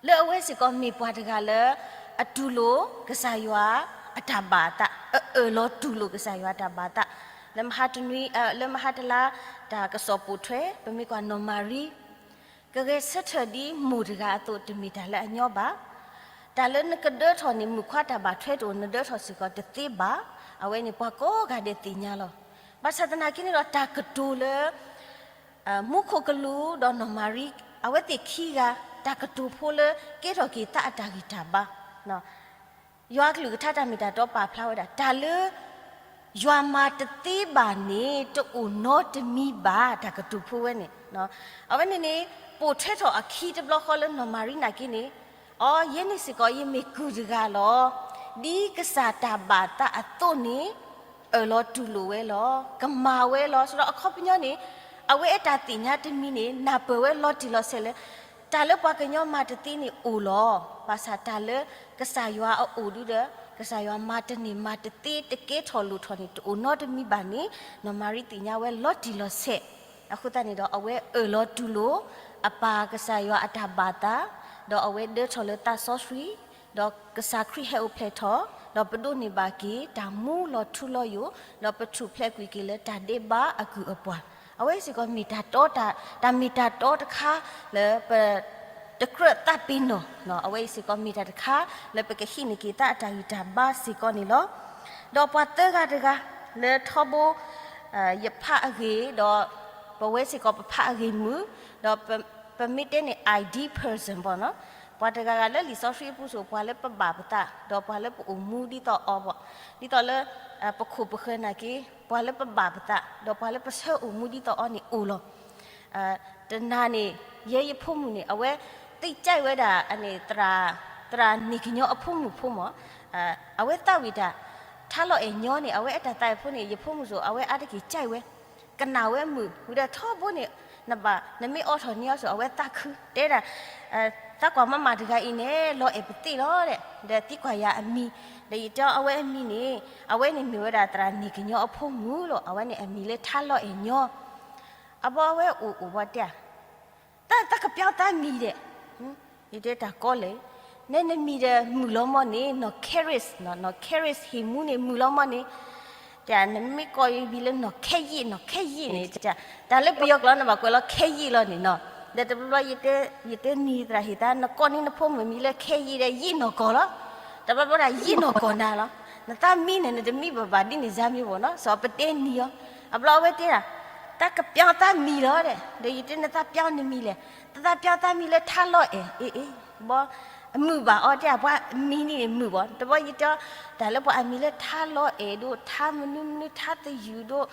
လၢအဝဲစ့ၢ်ကီးမ့ၢ်ပှၤတဂၤလၢ အတူၢ်လိာ်ကစၢ်ယွၤအတၢ်ဘၣ်အသး, အအၢၣ်လီၤတူၢ်လိာ်ကစၢ်ယွၤအတၢ်ဘၣ်အသး, လၢမဟါတနွံ, လၢမဟါတလါ တၢ်ကစီၣ်ပိာ်ထွဲ ပမ့ၢ်ကွၢ်နီၢ်မၤရံ ကဂဲၤဆၢထၢၣ်ဒ်မိၢ်တဂၤအသိး တမ့ၢ်တၢ်လၢအညီဘၣ်. တၢ်လၢနကဒၢထီၣ်န့ၣ် မုၣ်ခွါတၢ်ဘၣ်ထွဲတအိၣ်, နဒၢထီၣ်စ့ၢ်ကီးတသ့ဘၣ်. အဝဲန့ၣ်ပှၤကိးဂၤဒဲးသ့ၣ်ညါလီၤ. ဘၣ်ဆၣ်သနာ်က့န့ၣ်ဒီး တၢ်ကတိၤလၢ မူခိၣ်ကလူးဒီးနီၢ်မၤရံ အဝဲသ့ၣ်ခံဂၤ တၢ်ကတိၤဖိလၢကဲထီၣ်က့ၤသးအတၢ်ဂံၢ်တၢ်ဘါ, ယွၤအကလုၢ်ကထါတၢ်မ့ၢ်တၢ်တီပာ်ဖျါဝဲဒၣ် တၢ်လၢ ယွၤမၤတသ့ဘၣ်န့ၣ် တအိၣ်နီတမံၤဘၣ် တၢ်ကတိၤဖိဝဲန့ၣ်. အဝဲန့ၣ်န့ၣ် ပိာ်ထွဲထီၣ်အခံတဘျီဃီလၢနီၢ်မၤရံနာ်က့န့ၣ်, အိ ယဲန့ၣ်စ့ၢ်ကီး ယမ့ၢ်ကုၢ်တဂၤလီၤ. ဒ်ကစၢ်တၢ်ဘၣ်သးအသိးန့ၣ် အၢၣ်လီၤတူၢ်လိာ်ဝဲလီၤ. ကမၤဝဲလီၤ. ဆိုတော့ အခီပညီန့ၣ် အဝဲအတၢ်သ့ၣ်ညါတမံၤန့ၣ် နၢ်ပၢၢ်ဝဲလီၤတံၢ်လီၤဆဲးလၢ တၢ်လၢပှၤကညီမၤတသ့န့ၣ်အိၣ်လီၤ. ဘၣ်ဆၣ်တၢ်လၢကစၢ်ယွၤအအိၣ်ဒုဒီး ကစၢ်ယွၤမၤတန့ၢ်မၤတသ့ တကဲထီၣ်လိၣ်ထီၣ်န့ၣ် တအိၣ်နီတမံၤဘၣ်န့ၣ် နီၢ်မၤရံသ့ၣ်ညါဝဲလီၤတံၢ်လီၤဆဲး. အဃိသတးန့ၣ်ဒီး အဝဲအၢၣ်လီၤတူၢ်လိာ် အပၢ်ကစၢ်ယွၤအတၢ်ဘၣ်သး, ဒီးအဝဲဒၢထီၣ်လၢသးစီဆှံ, ဒီးကစၢ်ခရံာ်ဟဲအိၣ်ဖျဲၣ်ထီၣ် ဒီးပဒိးန့ၢ်ဘၣ်က့ၤတၢ်မူလီၤထူလီၤယိာ်, ဒီးပထူၣ်ဖျဲးကွံာ်က့ၤလၢတၢ်ဒဲးဘးအကုၢ်အပှၤ, အဝဲစ့ၢ်ကီးမ့ၢ်တၢ်တီ, တၢ်မ့ၢ်တၢ်တီတခါလၢပ တကြၢးသးပ့ၤနီၣ်, အဝဲအံၤစ့ၢ်ကီးမ့ၢ်တၢ်တခါလၢပကဟံးန့ၢ်က့ၤသးအတၢ်ဂံၢ်တၢ်ဘါစ့ၢ်ကီးန့ၣ်လီၤ. ဒီးပှၤသၢဂၤတဂၤလၢထီဘိ ယဖးအဂ့ၢ်ဒီး ပဝဲစ့ၢ်ကီးပဖးအဂ့ၢ်မုာ်, ဒီးပမ့ၢ်တဲန့ၣ် ideal person ဘၣ်နီၤ, ပှၤတဂၤဂၤလၢလံာ်စီဆှံအပူၤစိၤ ပှၤလၢပဘၣ်ပသး ဒီးပှၤလၢပအိၣ်မူဒ်သိးအီၤဘၣ်, ဒ်သိးလၢ ပခိၣ်ပဃၢၤနာ်က့ ပှၤလၢပဘၣ်ပသး ဒီးပှၤလၢပဆၢအိၣ်မူဒ်သိးအီၤန့ၣ်အိၣ်လီၤ. တနၤန့ၣ် ယဲယဖိမုၣ်န့ၣ် အဝဲသ့ၣ်ကၠဲးဝဲဒၣ်န့ၣ် သရၣ်န့ၢ်ကညီအဖိမုၣ်ဖိမး, အဝဲသးဝံၣ်တၢ် ထါလီၤအဲၣ်ညီန့ၣ် အဝဲအတၢ်သးဝံၣ်ဖိန့ၣ် ယဖိမုၣ်စိၤ အဝဲအါတက့ၢ်ကၠဲးဝဲ, ကနၣ်ဝဲမုာ်ဝံၤဒီးထီဘိန့ၣ် နဘၣ်နမ့ၢ်အိးထီၣ်န့ၢ်အီၤစိၤ အဝဲသးခု တဲဒၣ် သးကွၢ်မးမးတဂၤအံၤန့ၣ် လီၤအဲၣ်ပသ့ၣ်လီၤဒီး သံကွၢ်ယၤအမံၤ, ဒီးယတဲအီၤအဝဲအမံၤန့ၣ် အဝဲန့ၣ်မ့ၢ်ဝဲဒၣ်သရၣ်န့ၢ်ကညီအဖိမုၣ်လီၤ, အဝဲန့ၣ်အမံၤလၢထါလီၤအဲၣ်ညီ, အဘီအဝဲအိၣ်အိၣ်ဘီတဲ တၢ် တၢ်ကပျီသးမံၤဒဲး, ယတဲတၢ်ကီလဲၣ်, နဲနမံၤဒီးမုာ်လီၤမီၢ်န့ၣ် နီၢ်ခဲရံး, နီၢ်ခဲရံးဟ့ၣ်မူန့ၣ်မုာ်လီၤမီၢ်န့ၣ်, တဲ နမ့ၢ်ကိးယမံၤလၢနီၢ်ခဲယံာ် နီၢ်ခဲယံာ်န့ၣ်, တၢ်လၢပယီၤကျိာ်နဘၣ်ကွဲးလီၤခဲယံာ်လီၤန့ၣ်နီၤ, ဒီးတဘျီဘျီ ယတဲနံၤသရၣ်ဟ့ၣ်သး နကိးန့ၢ်နဖိမုၣ်မံၤလၢခဲယံာ်ဒီးယံာ်နီၢ်ကီၢ်လီၤ, တဘျီဘျီဒၣ်ယံာ်နီၢ်ကီၢ်နၤလီၤ, နသးမံန့ၣ် နတမံဘၣ်ဘၣ်ဒ်န့ၣ်စၢ်မံၤဘၣ်နီၤ, စီၤပတဲနံၤအီၤ, အဘျီအဝဲတဲဒၣ် တၢ်ကပျီသးမံၤလီၤဒီး ဒီးယတဲနသးပျီနမံၤလဲၣ်, တသးပျီသးမံၤလၢထါလီၤအဲၣ်, အ့ၣ်အ့ၣ်, ဘီ အမုာ်ဘၣ်အီၤတဲ ပှၤမံၤန့ၣ်မုာ်ဘၣ်, တဘျီယတဲ တၢ်လၢပှၤအမံၤလၢထါလီၤအဲၣ်ဒိၣ် ထါမနုၤမနုၤ ထါသယုၢ်ဒိၣ်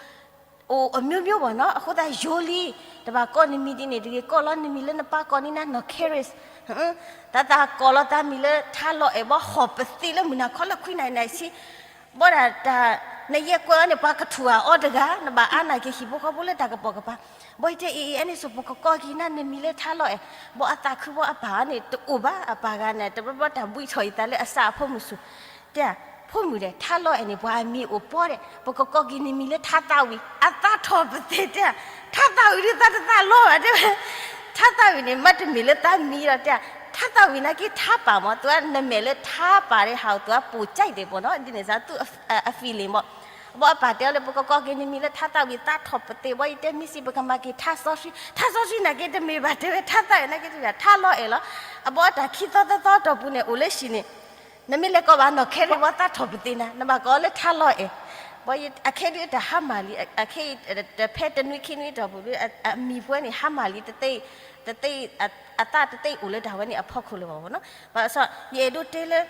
အိၣ်အမျိုးမျိုးဘၣ်နီၤ, အဃိသတးယိၤလံ, တဘၣ်ကိးနမံၤဒ်န့ၣ်တဂ့ၤ, ကိးလီၤနမံၤလၢနပၢ်ကိးန့ၢ်နၤ နီၢ်ခဲရံး, တၢ်သးကိးလီၤသးမံၤလၢထါလီၤအဲၣ်ဘီ ဟီၣ်ပသ့လၢမုၢ်နၤခီလၢခွံနၣ်ရံၣ်နၣ်ရံၣ်ဆံ ဘီဒၣ်တၢ် နယဲၢ်ကွဲးအီၤန့ၣ် ပှၤကထူၣ်အီၤတဂၤ, နဘၣ်အါနာ်က့ၤဟံၣ်ဖိဃီဖိလၢတၢ်ကပိာ်ကပၤ, ဘီယတဲအ့ၣ်အ့ၣ် အဲန့ၣ်စိၤ ပကကိးက့ၤနၤနမံၤလၢထါလီၤအဲၣ်, ဘီအသးခုဘီအပၢ်န့ၣ် တအိၣ်ဘၣ်, အပၢ်ဂၤန့ၣ် တဘျီဘျီတၢ်ဘှံးထီၣ်အသးလၢအစၢ်အဖိမုၣ်စိၤ, တဲ ဖိမုၣ်ဒီး ထါလီၤအဲၣ်န့ၣ် ပှၤအမံၤအိၣ်ပီဒီး ပကကိးက့ၤနမံၤလၢထါသးဝံၤ, အသးထီၣ်ပသ့တဲ, ထါသးဝံၤဒုးသးတသးလီၤဘၣ်တဲဝဲ, ထါသးဝံၤန့ၣ် မ့တမ့ၢ်လၢသးမံၤလီၤတဲ, ထါသးဝံၤနာ်က့ထါပာ်မး, သူအနမဲာ်လၢထါပာ်ဒီး ဟးအိၣ်သူအပိာ် ကြိုက်တယ်ပေါ့နော်, ဒ်န့ၣ်စ့ၢ် သူ့အ feeling ဘီ, ဘီအပၢ်တဲအီၤလၢ ပကကိးက့ၤနမံၤလၢထါသးဝံၤ သးထီၣ်ပသ့ဘီ, ယတဲမ့ၢ်စံး ပကမၤက့ၤထါစီဆှံ, ထါစီဆှံနာ်က့တမ့ၢ်ဘၣ်တဲဝဲ, ထါသးဝံၤနာ်က့တမ့ၢ်ဘၣ်, ထါလီၤအဲၣ်လီၤ, အဘီအတၢ်ခံသီသၢသီတီၢ်ပူၤန့ၣ် အိၣ်လၢဟံၣ်န့ၣ် နမ့ၢ်လဲၤကိးဘၣ်နီၢ်ခဲရံးဘီ သးထီၣ်ပသ့နၤ, နဘၣ်ကိးလၢထါလီၤအဲၣ်, ဘီအခဲဒုးတၢ်ဟါမၢ်လံ, အခဲအံၤ တဖဲတနွံခံနွံတီၢ်ပူၤဒုး အမံၤပှဲၤန့ၣ် ဟါမၢ်လံ, တသ့, အသးတသ့အိၣ်လၢတၢ်ဝဲန့ၣ်အဖီခိၣ်လၢၤဘၣ်နီၤ, ဘၣ်ဆၣ် ယအဲၣ်ဒိးတဲလၢ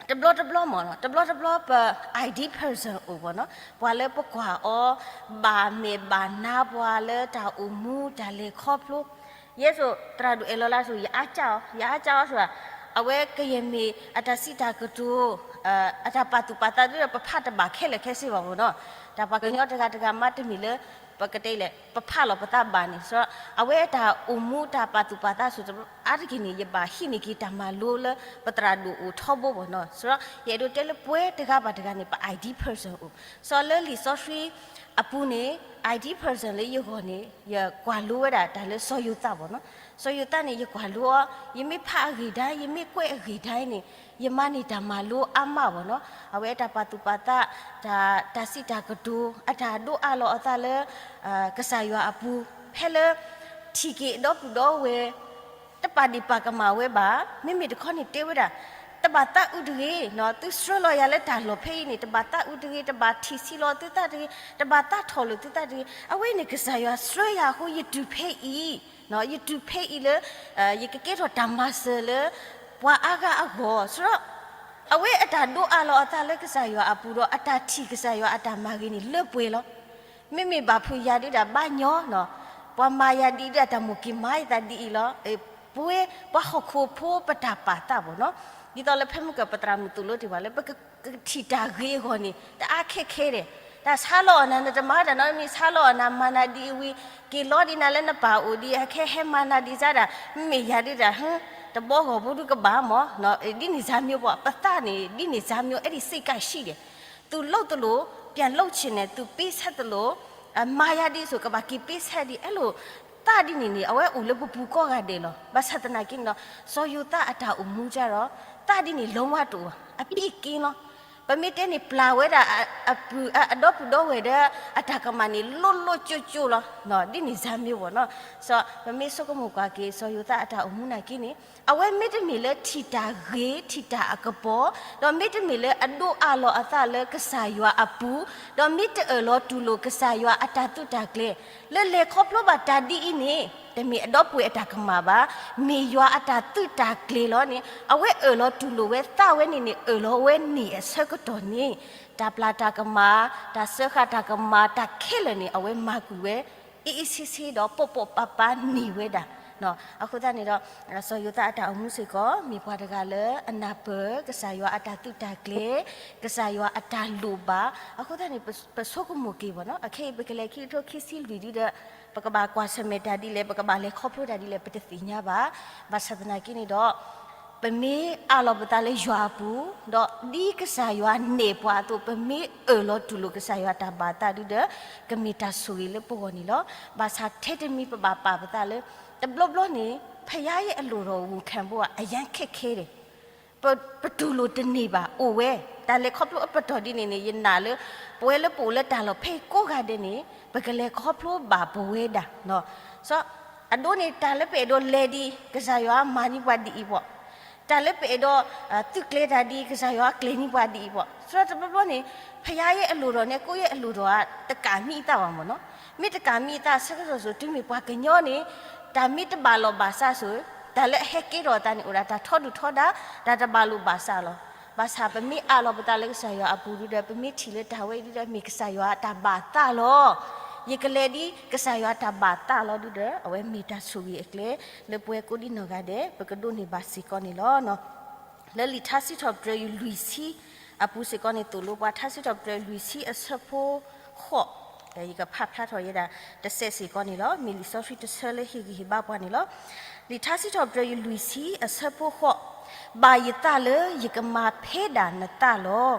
တဘျီတဘျီမ့ၢ်နီၤ, တဘျီတဘျီပ ideal person အိၣ်ဘီနီၤ, ပှၤလၢပကွၢ်အီၤ ဘၣ်မဲာ်ဘၣ်နါ ပှၤလၢတၢ်အိၣ်မူတၢ်လဲၤခီဖျိ, ယဲစိၤ သရၣ်ဒိၣ်အဲၣ်လီၤလၢအစိၤ ယအါကၢ်အီၤ, ယအါကၢ်အီၤစိၤ, အဝဲကယဲၢ်မ့ၢ်အတၢ်စံးတၢ်ကတိၤ အတၢ်ပာ်သူၣ်ပာ်သးဒုးဒီး ပဖးတဘၣ်ခဲလၢာ်ခဲဆ့ဘၣ်မ့ၢ်နီၤ, တၢ်ပှၤကညီတဂၤတဂၤမးတမ့ၢ်လၢ ပကတဲလဲၣ် ပဖးလီၤပသးဘၣ်န့ၣ်, အဝဲတၢ်အိၣ်မူတၢ်ပာ်သူၣ်ပာ်သးစိၤ အါတက့ၢ်န့ၣ် ယဘၣ်ဟံးန့ၢ်က့ၤတၢ်မၤလိလၢပသရၣ်ဒိၣ်အိၣ်ထီဘိဘၣ်နီၤ, ယအဲၣ်ဒိးတဲလၢပှၤတဂၤဘၣ်တဂၤန့ၣ် ပ ideal person အိၣ်, စီၤလၢလံာ်စီဆှံအပူၤန့ၣ် ideal person လၢယဂီၢ်န့ၣ် ယကွၢ်လိဝဲဒၣ်တၢ်လၢစီၤယိၤသးဘၣ်နီၤ, စီၤယိၤသးန့ၣ် ယကွၢ်လိအီၤ, ယမ့ၢ်ဖးအဂ့ၢ်ဒၣ် ယမ့ၢ်ကွဲးအဂ့ၢ်ဒၣ်န့ၣ် ယမၤန့ၢ်တၢ်မၤလိအါမးဘၣ်နီၤ, အဝဲတၢ်ပာ်သူၣ်ပာ်သး တၢ် တၢ်စံးတၢ်ကတိၤ အတၢ်ဒိးအးလီၤအသးလၢ ကစၢ်ယွၤအပူၤ, ဖဲလၢ ထံၣ်က့ၤဒီပုၢ်ဒီဝဲၢ် တပာ်ဒံးပာ်ကမၣ်ဝဲဘၣ်, မ့မ့ၢ်တခီန့ၣ်တဲဝဲဒၣ်, တဘၣ်သးအုးတဂ့ၤ, သုဆှၢလီၤယၤလၢတၢ်လီၢ်ဖဲအံၤန့ၣ် တဘၣ်သးအုးတဂ့ၤ, တဘၣ်ထံၣ်ဆံးလီၤသုသးတဂ့ၤ, တဘၣ်သးထီၣ်လိာ်သုသးတဂ့ၤ, အဝဲန့ၣ်ကစၢ်ယွၤဆှၢယၤအဃိ ယတုၤဖဲအံၤ, ယတုၤဖဲအံၤလၢ ယကကဲထီၣ်တၢ်မၤစၢၤလၢ ပှၤအါဂၤအဂီၢ်, အဝဲအတၢ်ဒိးအးလီၤအသးလၢကစၢ်ယွၤအပူၤဒီး အတၢ်ထံၣ်ကစၢ်ယွၤအတၢ်မၤဂ့ၤန့ၣ်လၢပှဲၤလီၤ. မ့မ့ၢ်ဘၣ်ဖုးယၤဒုးဒၣ်ဘၣ်ညီနီၤ, ပှၤမၤယၤဒ်အံၤဒုး အတၢ်မိၣ်က့ၤမၤယသးဒ်အံၤလီၤ. ပဝဲပှၤဟီၣ်ခိၣ်ဖိပတၢ်ပာ်သးဘၣ်နီၤ, ဒ်သိးလၢဖဲမုၢ်ကၢၢ်ပသရၣ်မုၣ်သိၣ်လိတ့ၢ်ဘၣ်လၢ ပကထံၣ်တၢ်ဂ့ၤအဂီၢ်န့ၣ် တအါခဲခဲဒဲး, တၢ်ဆါလီၤအီၣ်နၤ နတမၤတၢ်နီတမံၤ ဆါလီၤအီၣ်နၤ မၤနၤဒ်အံၤဝံၤ က့ၤလီၤဒ်နၤလၢနပၢ်အိၣ်ဒ်အံၤ အခဲဟဲမၤနၤဒ်န့ၣ်ဒီး မ့ၢ်ယၤဒုးတၢ် တဘီဂီၢ်ဖိဒုးကဘၣ်မး, ဒ်န့ၣ်စၢ်မံၤပှၤ ပသးန့ၣ် ဒ်န့ၣ်စၢ်မံၤ အဲၣ်ဒိးစ့ကၢ်ဆံးဒဲး, သူၣ်လိသလိၣ် ပြန်လုပ်ချင်တယ်, သူပေးဆပ်သလို မၤယၤဒ်အံၤ ကဘၣ်က့ၤပေးဆပ်ဒ်အံၤ အဲၣ်လိာ် သးဒ်န့ၣ်န့ၣ် အဝဲအိၣ်လၢပပူၤကိးဂၤဒဲးလီၤ. ဘၣ်ဆၣ်သနာ်က့န့ၣ်ဒီး စီၤယိၤသးအတၢ်အိၣ်မူကဒီး သးဒ်န့ၣ် လုံးဝတအိၣ်ဘၣ်, အပြစ်ကင်းလီၤ. ပမ့ၢ်တဲန့ၣ် ပျၢ်ဝဲဒၣ်အပုၢ် အဒီပုၢ်ဒီဝဲၢ်ဒီး အတၢ်ကမၣ်န့ၣ် လိၣ်လိၣ်ကၠိကၠိလီၤ. ဒ်န့ၣ်စၢ်မ့ၢ်ဝဲနီၤ. ပမ့ၢ်ဆိကမိၣ်ကွၢ်က့ၤ စီၤယိၤသးအတၢ်အိၣ်မူနာ်က့န့ၣ် အဝဲမ့တမ့ၢ်လၢထံၣ်တၢ်ဂ့ၤ ထံၣ်တၢ်အကပီၤ, ဒီးမ့တမ့ၢ်လၢအဒိးအးလီၤအသးလၢကစၢ်ယွၤအပူၤ, ဒီးမ့တအၢၣ်လီၤတူၢ်လိာ်ကစၢ်ယွၤအတၢ်သုးတၢ်ကျဲၤ, လၢလဲၤခီဖျိဘၣ်တၢ်ဒ်အံၤန့ၣ် တမ့ၢ်အဒီပုၢ်ဝဲၢ်အတၢ်ကမၣ်ဘၣ်, မ့ၢ်ယွၤအတၢ်သုးတၢ်ကျဲၤလီၤန့ၣ် အဝဲအၢၣ်လီၤတူၢ်လိာ်ဝဲသးဝဲန့ၣ်န့ၣ် အၢၣ်လီၤဝဲန့ၢ်အဆၢကတီၢ်န့ၣ် တၢ်ပျၢ်တၢ်ကမၣ် တၢ်စၢဃာ်တၢ်ကမၣ် တၢ်ခဲလၢာ်န့ၣ် အဝဲမၤကွံာ်ဝဲ အ့အ့ဆ့ဆ့ဒီး ပိာ်ပိာ်ပၤပၤန့ၢ်ဝဲဒၣ်. အဃိသတးန့ၣ်ဒီး စီၤယိၤသးအတၢ်အိၣ်မူစ့ၢ်ကီး မ့ၢ်ပှၤတဂၤလၢအနၢ်ပၢၢ် ကစၢ်ယွၤအတၢ်သုးတၢ်ကျဲၤ, ကစၢ်ယွၤအတၢ်လိၣ်ဘၣ်. အဃိသတးန့ၣ် ပဆိကမိၣ်က့ၤဘၣ်နီၤ, အခဲအံၤပကလဲၤခံကထိခံဆံလွံၢ်ဒုဒီး ပကဘၣ်ကွၢ်ဆၢၣ်မဲာ်တၢ်ဒ်လဲၣ် ပကဘၣ်လဲၤခီဖျိတၢ်ဒ်လဲၣ် ပတသ့ၣ်ညါဘၣ်. ဘၣ်ဆၣ်သနာ်က့န့ၣ်ဒီး ပမ့ၢ်အးလီၤပသးလၢယွၤအပူၤ, ဒီးဒ်ကစၢ်ယွၤနဲၣ်ပှၤအသိး ပမ့ၢ်အၢၣ်လီၤတူၢ်လိာ်ကစၢ်ယွၤတၢ်ဘၣ်သးဒုဒီး ကမ့ၢ်တၢ်ဆိၣ်ဂ့ၤလၢပဂီၢ်န့ၣ်လီၤ. ဘၣ်ဆၣ်ထဲတမံၤပဘၣ်ပာ်ပသးလၢ တဘျီဘျီန့ၣ် ဘုရားရဲ့အလိုတော်ကို ခံဖို့က အရမ်းခက်ခဲတယ်. ပတူၢ်လိာ်တန့ၢ်ဘၣ် အိၣ်ဝဲ တၢ်လဲၤခီဖျိအပတီၢ်ဒ်န့ၣ်န့ၣ် ယနာ်လၢ ပဝဲလၢပအိၣ်လၢတၢ်လီၢ်ဖဲအံၤကိးဂၤဒဲးန့ၣ် ပကလဲၤခီဖျိဘၣ်ပဝဲဒၣ်. အဒိန့ၣ် တၢ်လၢပအဲၣ်ဒိးလဲၤဒ်အံၤ ကစၢ်ယွၤမၤန့ၢ်ပှၤဒ်အံၤဘၣ်, တၢ်လၢပအဲၣ်ဒိး သုးကျဲၤတၢ်ဒ်အံၤ ကစၢ်ယွၤကျဲၤန့ၢ်ပှၤဒ်အံၤဘၣ်. ဆိုတော့ တဘျီဘျီန့ၣ် ဘုရားရဲ့အလိုတော်နဲ့ ကိုယ့်ရဲ့အလိုတော်က တကးမံအသးဘၣ်မ့ၢ်နီၤ. မ့ၢ်တကးမံအသး ဆၢကစီၣ်စိၤ တုၤမ့ၢ်ပှၤကညီန့ၣ် တၢ်မ့ၢ်တဘၣ်လိာ်ဘၣ်စးစိၤ တၢ်လၢအဟဲကဲထီၣ်အသးန့ၣ် အိၣ်ဒၣ်တၢ်ထီဒုၣ်ထီဒါ တၢ်တဘၣ်လိာ်ဘၣ်စးလီၤ. ဘၣ်ဆၣ်ပမ့ၢ်အးလီၤပသးလၢကစၢ်ယွၤအပူၤဒုဒီး ပမ့ၢ်ထံၣ်လၢတၢ်ဝဲအံၤဒုဒီး မ့ၢ်ကစၢ်ယွၤအတၢ်ဘၣ်သးလီၤ. ယကလဲၤဒ်ကစၢ်ယွၤတၢ်ဘၣ်သးလီၤဒုဒီး အဝဲမ့ၢ်တၢ်ဆိၣ်ဂ့ၤအကျဲ လၢပဝဲကိးဒံနီၢ်ဂၤဒဲး ပကဒိးန့ၢ်ဘၣ်စ့ၢ်ကီးန့ၣ်လီၤ. လၢလံာ်ထါစံးထီၣ်ပတြၢၤယွၤလွံၢ်ဆံအပူၤစ့ၢ်ကီးန့ၣ် သိၣ်လိပှၤ ထါစံးထီၣ်ပတြၢၤယွၤလွံၢ်ဆံအဆၢဖိဃိး, ယကဖးဖျါထီၣ်ယဲဒၣ်တစဲးစ့ၢ်ကီးန့ၣ်လီၤ. မ့ၢ်လံာ်စီဆှံတဆၢလၢဟ့ၣ်ဂံၢ်ဟ့ၣ်ဘါပှၤန့ၣ်လီၤ. လံာ်ထါစံးထီၣ်ပတြၢၤယွၤလွံၢ်ဆံအဆၢဖိဃိး, ဘၣ်ယသးလၢယကမၤဖဲဒၣ်နသးလီၤ,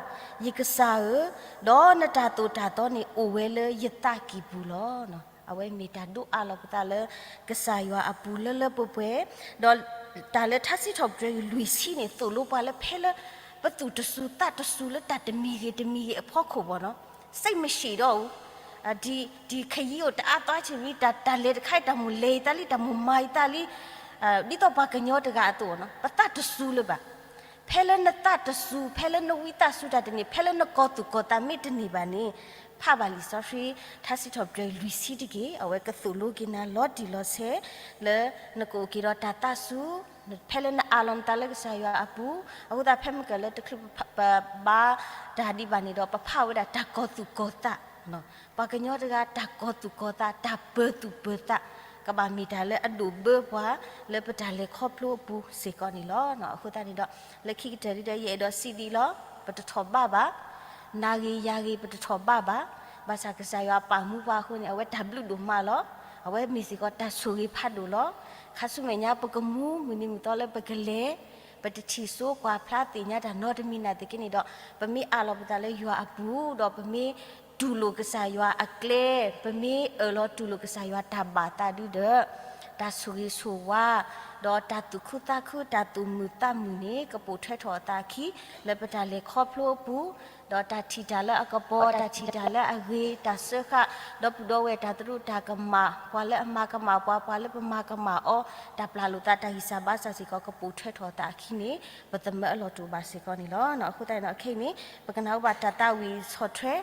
ယကစၢ်ဧၢ, ဒီးနတၢ်သိၣ်တၢ်သီန့ၣ်အိၣ်ဝဲလၢယသးကံၢ်ပူၤလီၤ. အဝဲမ့ၢ်တၢ်ဒိးအးလီၤပသးလၢ ကစၢ်ယွၤအပူၤလၢလၢပှဲၤပှဲၤ, ဒီးတၢ်လၢထါစံးထီၣ်ပတြၢၤယွၤလွံၢ်ဆံန့ၣ် သိၣ်လိပှၤလၢဖဲလၢ ပသူၣ်တစူၤသးတစူၤလၢတၢ်တမံၤဂ့ၤတမံၤဂ့ၤအဖီခိၣ်ဘၣ်နီၤ, စိတ်မရှိတော့ဘူး, ဒီးခရီးကိုတအားသွားချင်ဘူး, တၢ်လဲၤတခါအံၤ တၢ်မိၣ်လဲၤယသးလံ, တၢ်မိၣ်မၤယသးလံ, ဒ်သိးပှၤကညီတဂၤအသိးနီၤ, ပသးတစူၤလၢၤဘၣ်. ဖဲလၢနသးတစူၤ, ဖဲလၢနဝံသးစူၤတၢ်တန့ၢ်, ဖဲလၢနကီၢ်သူၣ်ကီၢ်သးမ့ၢ်တန့ၢ်ဘၣ်န့ၣ်, ဖးဘၣ်လံာ်စီဆှံ ထါစံးထီၣ်ပတြၢၤယွၤလွံၢ်ဆံတက့ၢ်. အဝဲကသိၣ်လိက့ၤနၤလီၤတံၢ်လီၤဆဲး လၢနကအိၣ်က့ၤဒီးတၢ်သးစူၤ, ဖဲလၢနအးလီၤနသးလၢကစၢ်ယွၤအပူၤ, အဃိသတး ဖဲမုၢ်ကၢၢ်လၢတချုးပဘါတၢ်ဒံးဘၣ်န့ၣ်ဒီး ပဖးဝဲဒၣ်တၢ်ကီၢ်သူၣ်ကီၢ်သး, ပှၤကညီတဂၤ တၢ်ကီၢ်သူၣ်ကီၢ်သး, တၢ်ပၢၤသူၣ်ပၢၤသး, ကဘၣ်မ့ၢ်တၢ်လၢအဒိၣ်ဘၢပှၤ လၢပတၢ်လဲၤခီဖျိအပူၤစ့ၢ်ကီးန့ၣ်လီၤ. အဃိသတးန့ၣ်ဒီး လၢခံကတၢၢ်ဒုဒီး ယအဲၣ်ဒိးစံးဒ်အံၤလီၤ, ပတထီၣ်ဘးဘၣ်, နၤဂ့ၤယၤဂ့ၤ ပတထီၣ်ဘးဘၣ်. ဘၣ်ဆၣ်ကစၢ်ယွၤပာ်မူပှၤအဃိန့ၣ် အဝဲတၢ်ဘျုးဒိၣ်မးလီၤ. အဝဲမ့ၢ်စ့ၢ်ကီးတၢ်ဆိၣ်ဂ့ၤဖးဒိၣ်လီၤ. ခါဆူမဲာ်ညါ ပကမူမုၢ်နံၤမုၢ်သီလၢပကလဲၤ, ပတထံၣ်စိကွၢ်ဖျါသ့ၣ်ညါတၢ်နီတမံၤနာ်သက့န့ၣ်ဒီး ပမ့ၢ်အးလီၤပသးလၢယွၤအပူၤ, ဒီးပမ့ၢ်တူၢ်လိာ်ကစၢ်ယွၤအကျဲ, ပမ့ၢ်အၢၣ်လီၤတူၢ်လိာ်ကစၢ်ယွၤတၢ်ဘၣ်သးဒုဒီး တၢ်ဆိၣ်ဂ့ၤဆိၣ်ဝါ ဒီးတၢ်သူၣ်ခုသးခု တၢ်သူၣ်မုာ်သးမုာ်န့ၣ် ကပိာ်ထွဲထီၣ်အသးအခံ လၢပတၢ်လဲၤခီဖျိအပူၤ, ဒီးတၢ်ထံၣ်တၢ်လၢအကပီၤ, တၢ်ထံၣ်တၢ်လၢအဂ့ၤ, တၢ်စၢဃာ် ဒီပုၢ်ဒီဝဲၢ် တၢ်သရူးတၢ်ကမၣ်, ပှၤလၢအမၤကမၣ်ပှၤ, ပှၤလၢပမၤကမၣ်အီၤ, တၢ်ပျၢ်လိာ်သး တၢ်ဂံၢ်စၢ်ဘါစၢ်စ့ၢ်ကီး ကပိာ်ထွဲထီၣ်အသးအခံန့ၣ် ပသမၢအလီၢ်တအိၣ်ဘၣ်စ့ၢ်ကီးန့ၣ်လီၤ. အဃိသတးန့ၣ်ဒီး ခဲအံၤန့ၣ် ပကနၢ်ဟူဘၣ်တၢ်သးဝံၣ်ဆီၣ်ထွဲ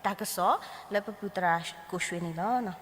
တၢ်ကစီၣ်လၢပပုၢ်သရၣ်ကိၣ်ရွှ့ၣ်န့ၣ်လီၤ.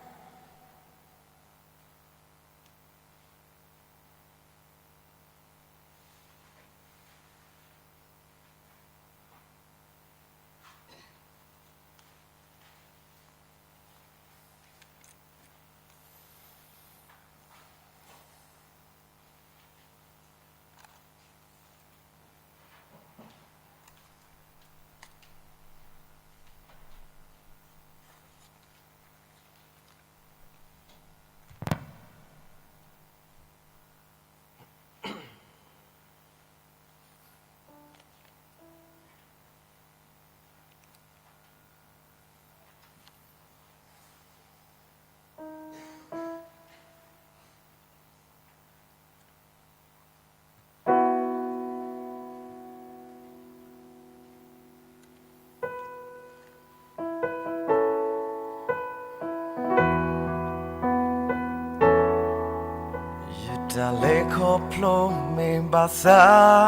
တၢ်လဲၤခီဖျိမ့ၢ်ဘၣ်ဆၣ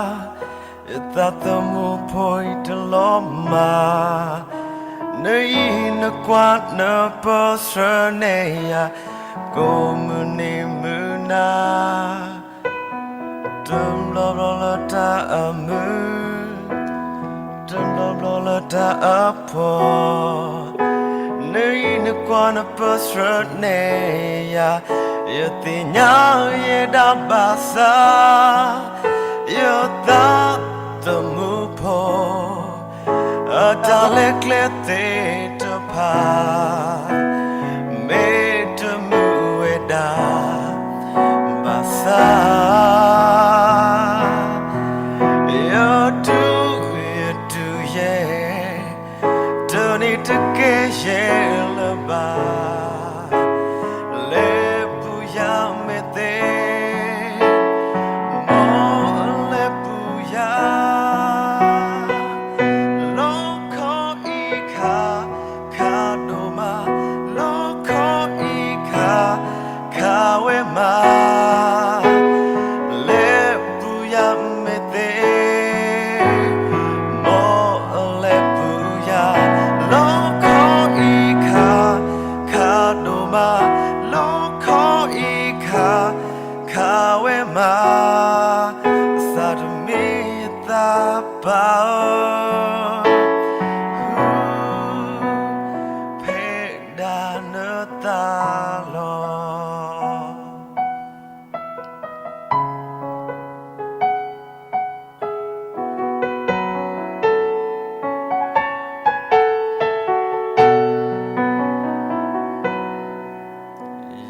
်, ယသးသမူဖိအံၤတလီၤမၢ်, နအံၤနကွၢ်နပၢၢ်ဆှၢနဲၣ်ယၤ, ကိးမုၢ်နံၤမုၢ်နၤ တဘျီဘျီလၢတၢ်အမုာ်, တဘျီဘျီလၢတၢ်အဖှီၣ်, နအံၤနကွၢ်နပၢၢ်ဆှၢနဲၣ်ယၤ, ယသ့ၣ်ညါယဲဒၣ်ဘၣ်ဆၣ်, ယသးသမူဖိ အတၢ်လဲၤကျဲသ့ၣ်တဖၣ် မ့ၢ်တမုာ်ဝဲဒၣ်ဘၣ်ဆၣ်, ယတူၢ်ယတူၢ်ယဲၢ်, တနံၤတကဲယဲၢ်လၢၤဘၣ်, လဲၤပူၤယၤမ့ၢ်သ့ မ်အလဲၤပူၤယၤ, လီခီအံၤခါ, ခါဒိၣ်မး, လီခီအံၤခါ, ခါဝဲမး, လဲၤပူၤယၤမ့ၢ်သ့, မ်အလဲၤပူၤယၤ, လီခီအံၤခါ, ခါဒိၣ်မး, လီခီအံၤခါ, ခါဝဲမး, သးတမ့ၢ်ယသးပၢ်ဧၢ, ဖဲဒၣ်နသးလီၤ.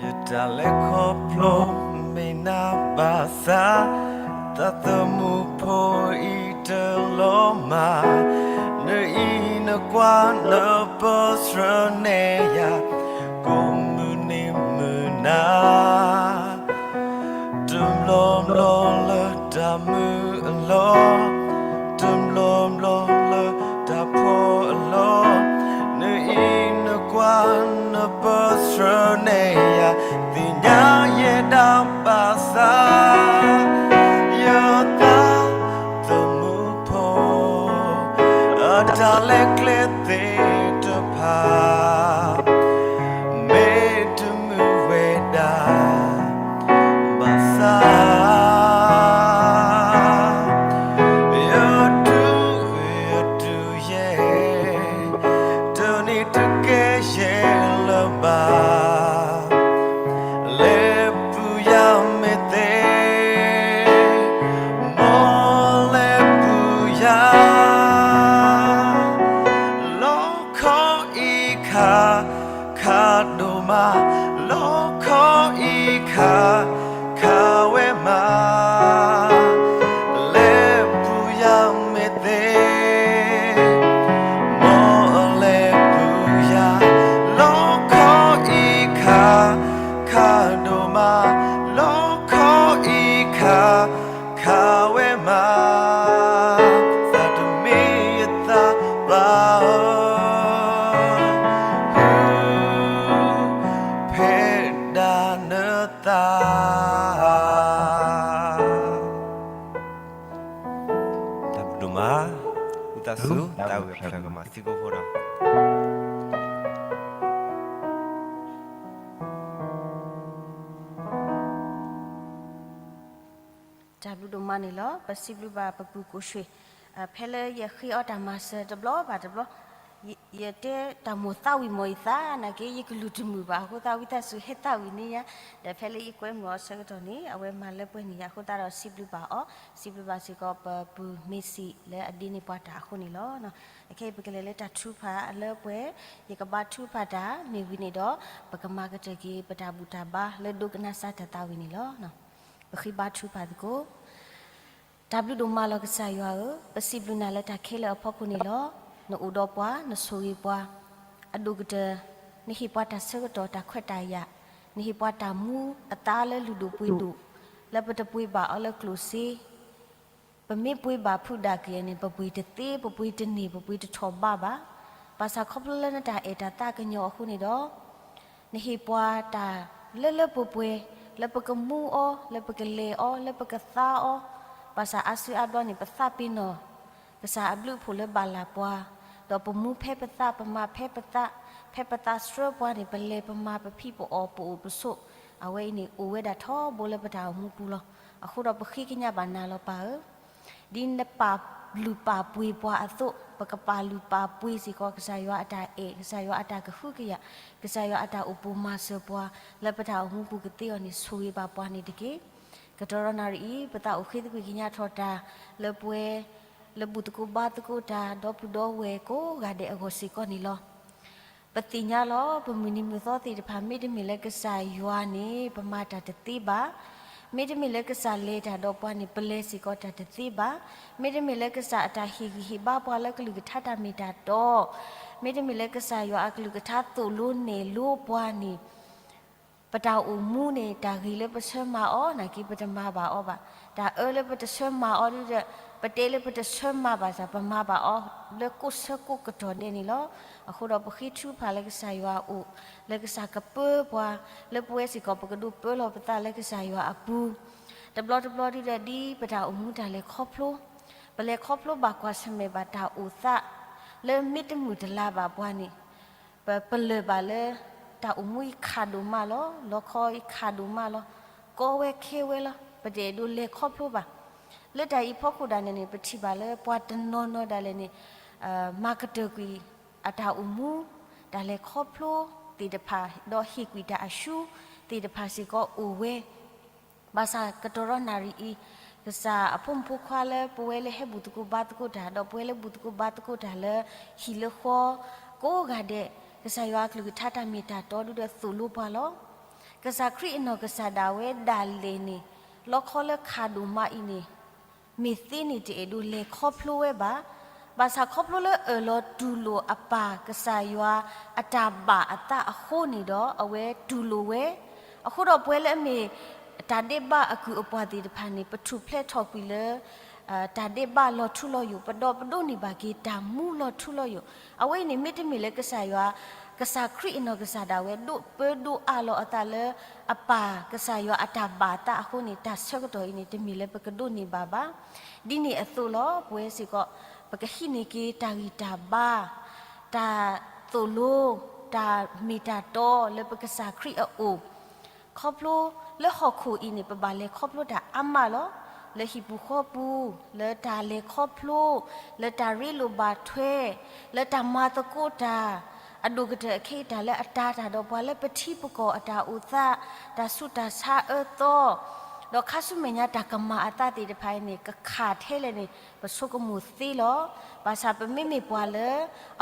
ယတၢ်လဲၤခီဖျိမ့ၢ်နၤဘၣ်ဆၣ်, သးသမူဖိအံၤတလီၤမၢ်, နအံၤနကွၢ်နပၢၢ်ဆှၢနဲၣ်ယၤ, ကိးမုၢ်နံၤမုၢ်နၤ တဘျီဘျီလၢတၢ်မုာ်အလီၢ်, တဘျီဘျီလၢတၢ်ဖှီၣ်အလီၢ်, နအံၤနကွၢ်နပၢၢ်ဆှၢနဲၣ်ယၤ, သ့ၣ်ညါယဲဒၣ်ဘၣ်ဆၣ်, ယသးသမူဖိ အတၢ်လဲၤကျဲသ့ၣ်တဖၣ် မ့ၢ်တမုာ်ဝဲဒၣ်ဘၣ်ဆၣ်, ယတူၢ်ယတူၢ်ယဲၢ်, တနံၤတကဲယဲၢ်လၢၤဘၣ်, လဲၤပူၤယၤမ့ၢ်သ့, မ်အလဲၤပူၤယၤ, လီခီအံၤခါ, ခါဒိၣ်မး, လီခီအံၤခါ, ခါဝဲမး, လဲၤပူၤယၤမ့ၢ်သ့, မ်အလဲၤပူၤယၤ, လီခီအံၤခါ, ခါဒိၣ်မး, လီခီအံၤခါ, ခါဝဲမး, သးတမ့ၢ်ယသးပၢ်ဧၢ, ဖဲဒၣ်နသး တၢ်ဘျုးဒိၣ်မး, ဝံသးစူၤ တၢ်ဂ့ၢ်ဖျါကမၤသံကိးဖိဒီး တၢ်ဘျုးဒိၣ်မးန့ၣ်လီၤ. ပစံးဘျုးဘၣ်ပပုၢ်ကိးဆွ့ၣ်, ဖဲလၢယဃ့အီၣ်တၢ်မၤစၢၤတဘျီဘၣ်တဘျီ, ယတဲတၢ်မိၣ်သးဝံၤမ့ၢ်ယသးနာ်က့ ယကလုၢ်တမုာ်ဘၣ်အဃိသတး ဝံသးစူၤဟ့ၣ်သးဝံၤန့ၢ်ယၤ, ဒီးဖဲလၢယကွဲမုာ်အီၤဆၢကတီၢ်န့ၣ် အဝဲမၤလၢပှဲၤန့ၢ်ယၤအဃိသတးဒီး စံးဘျုးဘၣ်အီၤ, စံးဘျုးဘၣ်စ့ၢ်ကီးပပုၢ်မ့ၢ်စံးလၢအဒ့န့ၢ်ပှၤတၢ်အဃိန့ၣ်လီၤ. အခဲအံၤပကလဲၤလၢတၢ်ထုကဖၣ်အလၢပှဲၤ, ယကဘါထုကဖၣ်တၢ်မ့ၢ်ဝံၤန့ၣ်ဒီး ပကမၤကတၢၢ်က့ၤပတၢ်ဘူၣ်တၢ်ဘါလၢဒိကနၣ်စၢ်တၢ်သးဝံၤန့ၣ်လီၤ. ပဃ့ဘါထုကဖၣ်သကိး. တၢ်ဘျုးဒိၣ်မးလီၤကစၢ်ယွၤဧၢ, ပစံးဘျုးနၤလၢတၢ်ခဲလၢာ်အဖီခိၣ်န့ၣ်လီၤ. နအိၣ်ဒီးပှၤ, နဆိၣ်ဂ့ၤပှၤ, အဒိၣ်ကတၢၢ် နဟ့ၣ်ပှၤတၢ်ဆၢကတီၢ်တၢ်ခွဲးတၢ်ယာ်, နဟ့ၣ်ပှၤတၢ်မူအသါလၢလုၢ်ဒိၣ်ပှ့ၤဒိၣ်, လၢပတပှ့ၤဘၣ်အီၤလၢကျိၣ်စ့ ပမ့ၢ်ပှ့ၤဘၣ်ဖုးဒၣ်က့ၤန့ၣ် ပပှ့ၤတသ့ ပပှ့ၤတန့ၢ် ပပှ့ၤတထီၣ်ဘးဘၣ်. ဘၣ်ဆၣ်ခီဖျိလၢနတၢ်အဲၣ်တၢ်သးကညီၤအဃိန့ၣ်ဒီး နဟ့ၣ်ပှၤတၢ်လၢလၢပှဲၤပှဲၤ, လၢပကမူအီၤ, လၢပကလဲၤအီၤ, လၢပကသါအီၤ, ဘၣ်ဆၣ်အါစုအါဘျီန့ၣ် ပသးပ့ၤနီၣ် ကစၢ်အဘျုးအဖှိၣ်လၢဘၣ်လၢ်ပှၤ, ဒီးပမူဖဲပသး, ပမၤဖဲပသး, ဖဲပသးဆှၢပှၤန့ၣ် ပလဲၤပမၤပဖံးပအီၣ်ပအိၣ်ပဆိး, အဝဲအံၤန့ၣ် အိၣ်ဝဲဒၣ်ထီဘိလၢပတၢ်အိၣ်မူပူၤလီၤ. အဃိဒီးပဃ့ကညးဘၣ်နၤလီၤပၢ်ဧၢ ဒ်နပာ်လုၢ်ပာ်ပှ့ၤပှၤအသိး, ပကပာ်လုၢ်ပာ်ပှ့ၤစ့ၢ်ကီး ကစၢ်ယွၤအတၢ်အဲၣ်, ကစၢ်ယွၤအတၢ်ကဟုကယာ်, ကစၢ်ယွၤအတၢ်အိၣ်ပိာ်မၤစၢၤပှၤ, လၢပတၢ်အိၣ်မူပူၤကသ့အီၤန့ၣ် ဆိၣ်ဂ့ၤဘၣ်ပှၤန့ၣ်တက့ၢ်. ကတီၢ်ဒီးနၣ်ရံၣ်အံၤ ပသးအိၣ်ဃ့သကွံၢ်ကညးထီၣ်တၢ် လၢပဝဲ လၢဘူၣ်သကိးဘါသကိးတၢ် ဒီပုၢ်ဒီဝဲၢ်ကိးဂၤဒဲးအဂီၢ်စ့ၢ်ကီးန့ၣ်လီၤ. ပသ့ၣ်ညါလီၤ ပမုၢ်နံၤမုၢ်သီသ့ၣ်တဖၣ် မ့တမ့ၢ်လၢကစၢ်ယွၤန့ၣ် ပမၤတၢ်တသ့ဘၣ်. မ့တမ့ၢ်လၢကစၢ်လဲၤတၢ်ဒီးပှၤန့ၣ် ပလဲၤစ့ၢ်ကီးတၢ်တသ့ဘၣ်. မ့တမ့ၢ်လၢကစၢ်အတၢ်ဟ့ၣ်ဂံၢ်ဟ့ၣ်ဘါပှၤလၢကလုၢ်ကထါတၢ်မ့ၢ်တၢ်တီ, မ့တမ့ၢ်လၢကစၢ်ယွၤအကလုၢ်ကထါသိၣ်လိနဲၣ်လိပှၤန့ၣ် ပတၢ်အိၣ်မူန့ၣ် တၢ်ဂ့ၤလၢပဆၢမၤအီၤ နာ်က့ပတမၤဘၣ်အီၤဘၣ်. တၢ်အၢလၢပတဆၢမၤအီၤဒုဒီး ပတဲလၢပတဆၢမၤဘၣ်ဆၣ် ပမၤဘၣ်အီၤလၢကိးဆၢကိးကတီၢ်ဒဲးန့ၣ်လီၤ. အဃိဒီးပဃ့ထုကဖၣ်လၢကစၢ်ယွၤအအိၣ်, လၢကစၢ်ကပၢပှၤ, လၢပဝဲစ့ၢ်ကီးပကဒိးပၢလီၤပသးလၢကစၢ်ယွၤအပူၤ. တဘျီတဘျီဒုဒီး ဒ်ပတၢ်အိၣ်မူတၢ်လဲၤခီဖျိ ပလဲၤခီဖျိဘၣ်ကွၢ်ဆၢၣ်မဲာ်ဘၣ်တၢ်အိၣ်သး လၢမ့ၢ်တမုာ်တလၤဘၣ်ပှၤန့ၣ် ပပလၢၢ်ဘၣ်လၢ တၢ်အိၣ်မူအံၤခးဒိၣ်မးလီၤ, လီခီအံၤခးဒိၣ်မးလီၤ, ကီဝဲခဲဝဲလီၤ, ပတအဲၣ်ဒိးလဲၤခီဖျိဘၣ်. လၢတၢ်အံၤဖီခိၣ်ဒၣ်လဲာ်န့ၣ် ပထံၣ်ဘၣ်လၢပှၤတနီၤနီၤဒၣ်လဲာ်န့ၣ် မၤကတၢၢ်ကွံာ်အတၢ်အိၣ်မူ တၢ်လဲၤခီဖျိသ့ၣ်တဖၣ် ဒီးဟ့ၣ်ကွံာ်တၢ်အရှုံးသ့ၣ်တဖၣ်စ့ၢ်ကီးအိၣ်ဝဲ ဘၣ်ဆၣ်ကတီၢ်ဒီးနၣ်ရံၣ်အံၤ ကစၢ်အဖိမုၣ်ဖိခွါလၢပဝဲလၢဟဲဘူၣ်သကိးဘါသကိးတၢ် ဒီးပဝဲလၢဘူၣ်သကိးဘါသကိးတၢ်လၢဟံၣ်လၢဃီ ကိးဂၤဒဲး ကစၢ်ယွၤအကလုၢ်ကထါတၢ်မ့ၢ်တၢ်တီဒုဒီးသိၣ်လိပှၤလီၤ. ကစၢ်ခရံာ်အနီၢ်ကစၢ်ဒၣ်ဝဲဒၣ်လဲာ်န့ၣ် လီခီလၢခးဒိၣ်မးအံၤန့ၣ် မ့ၢ်သ့န့ၣ်တအဲၣ်ဒိးလဲၤခီဖျိဝဲဘၣ်. ဘၣ်ဆၣ်ခီဖျိလၢအၢၣ်လီၤတူၢ်လိာ်အပၢ်ကစၢ်ယွၤအတၢ်ဘၣ်အသးအဃိန့ၣ်ဒီး အဝဲတူၢ်လိာ်ဝဲ. အဃိဒီးပဝဲလၢအမ့ၢ်တၢ်ဒဲးဘးအကုၢ်အပှၤသ့ၣ်တဖၣ်န့ၣ် ပထူၣ်ဖျဲးထီၣ်ကွံာ်လၢ တၢ်ဒဲးဘးလီၤထူလီၤယိာ် ပဒီပုၢ်ဝဲၢ်န့ၢ်ဘၣ်က့ၤတၢ်မူလီၤထူလီၤယိာ်. အဝဲအံၤန့ၣ် မ့တမ့ၢ်လၢကစၢ်ယွၤ ကစၢ်ခရံာ်အနီၢ်ကစၢ်ဒၣ်ဝဲ ဒိးပၢဒိးအးလီၤအသးလၢ အပၢ်ကစၢ်ယွၤအတၢ်ဘၣ်အသးအဃိန့ၣ် တၢ်ဆၢကတီၢ်အံၤန့ၣ် တမ့ၢ်လၢပကဒိးန့ၢ်ဘၣ်ဘၣ်. ဒ်န့ၣ်အသိးလီၤ ပဝဲစ့ၢ်ကီး ပကဟံးန့ၢ်က့ၤတၢ်ဂံၢ်တၢ်ဘါ တၢ်သိၣ်လိ တၢ်မ့ၢ်တၢ်တီလၢပကစၢ်ခရံာ်အအိၣ် ခီဖျိလၢဟီၣ်ခိၣ်အံၤန့ၣ် ပဘၣ်လဲၤခီဖျိတၢ်အါမးလီၤ. လၢဟံၣ်ပူၤဃီပူၤ, လၢတၢ်လဲၤခီဖျိ, လၢတၢ်ရ့လိာ်ဘၣ်ထွဲ, လၢတၢ်မၤသကိးတၢ်, အဒိၣ်ကတၢၢ်အခဲအံၤ တၢ်လၢအတၤတၢ်ဒီးပှၤလၢပထံပကီၢ်အတၢ်အိၣ်သး, တၢ်ဆူးတၢ်ဆါအၢသီ, ဒီးခါဆူမဲာ်ညါတၢ်ကမၤအသးသ့ၣ်တဖၣ်အံၤန့ၣ် ကခးထဲလဲၣ်န့ၣ် ပဆိကမိၣ်သ့လီၤ. ဘၣ်ဆၣ်ပမ့မ့ၢ်ပှၤလၢ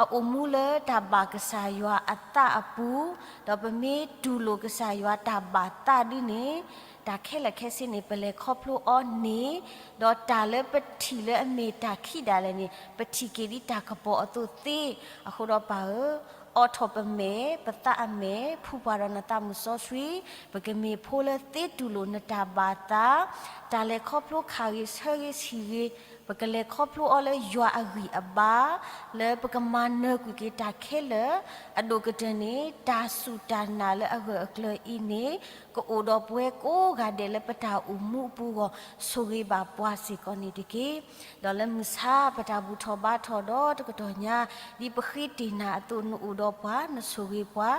အအိၣ်မူလၢတၢ်ဘၣ်ကစၢ်ယွၤအသးအပူၤ, ဒီးပမ့ၢ်တူၢ်လိာ်ကစၢ်ယွၤတၢ်ဘၣ်သးဒုန့ၣ်, တၢ်ခဲလၢာ်ခဲဆ့န့ၣ် ပလဲၤခီဖျိအီၤန့ၣ်, ဒီးတၢ်လၢပထံၣ်လၢအမ့ၢ်တၢ်ခံးဒၣ်လဲာ်န့ၣ် ပထံၣ်က့ၤဒ်တၢ်ကပီၤအသိးသ့. အဃိဒီးပၢ်ဧၢ, အိးထီၣ်ပမဲာ်, ပသးအမဲာ်, ဖှူပှၤဒီးနသးမုၢ်စီဆှံ, ပကမ့ၢ်ဖိလၢသ့တူၢ်လိာ်နတၢ်ဘၣ်သး, တၢ်လဲၤခီဖျိခးဂ့ၤဆၢဂ့ၤဆံၣ်ဂ့ၤ, ပကလဲၤခီဖျိအီၤလၢယွၤအဂံၢ်အဘါ, လၢပကမၤနၢၤကွံာ်က့ၤတၢ်ခဲလၢာ်, အဒိၣ်ကတၢၢ်န့ၣ် တၢ်စူၢ်တၢ်နာ်လၢအဂၢၢ်အကျၢၤအံၤန့ၣ်, ကအိၣ်ဒီးပဝဲကိးဂၤဒဲးလၢပတၢ်အိၣ်မူအပူၤအဂီၢ် ဆိၣ်ဂ့ၤဘၣ်ပှၤစ့ၢ်ကီးန့ၣ်တက့ၢ်. ဒီးလၢမုၢ်ဆါပတၢ်ဘူၣ်ထီၣ်ဘါထီၣ်ဒီးတကတီၢ်ညါ, ဒ်ပဃ့တ့ၢ်နၤအသိး နအိၣ်ဒီးပှၤ နဆိၣ်ဂ့ၤပှၤ,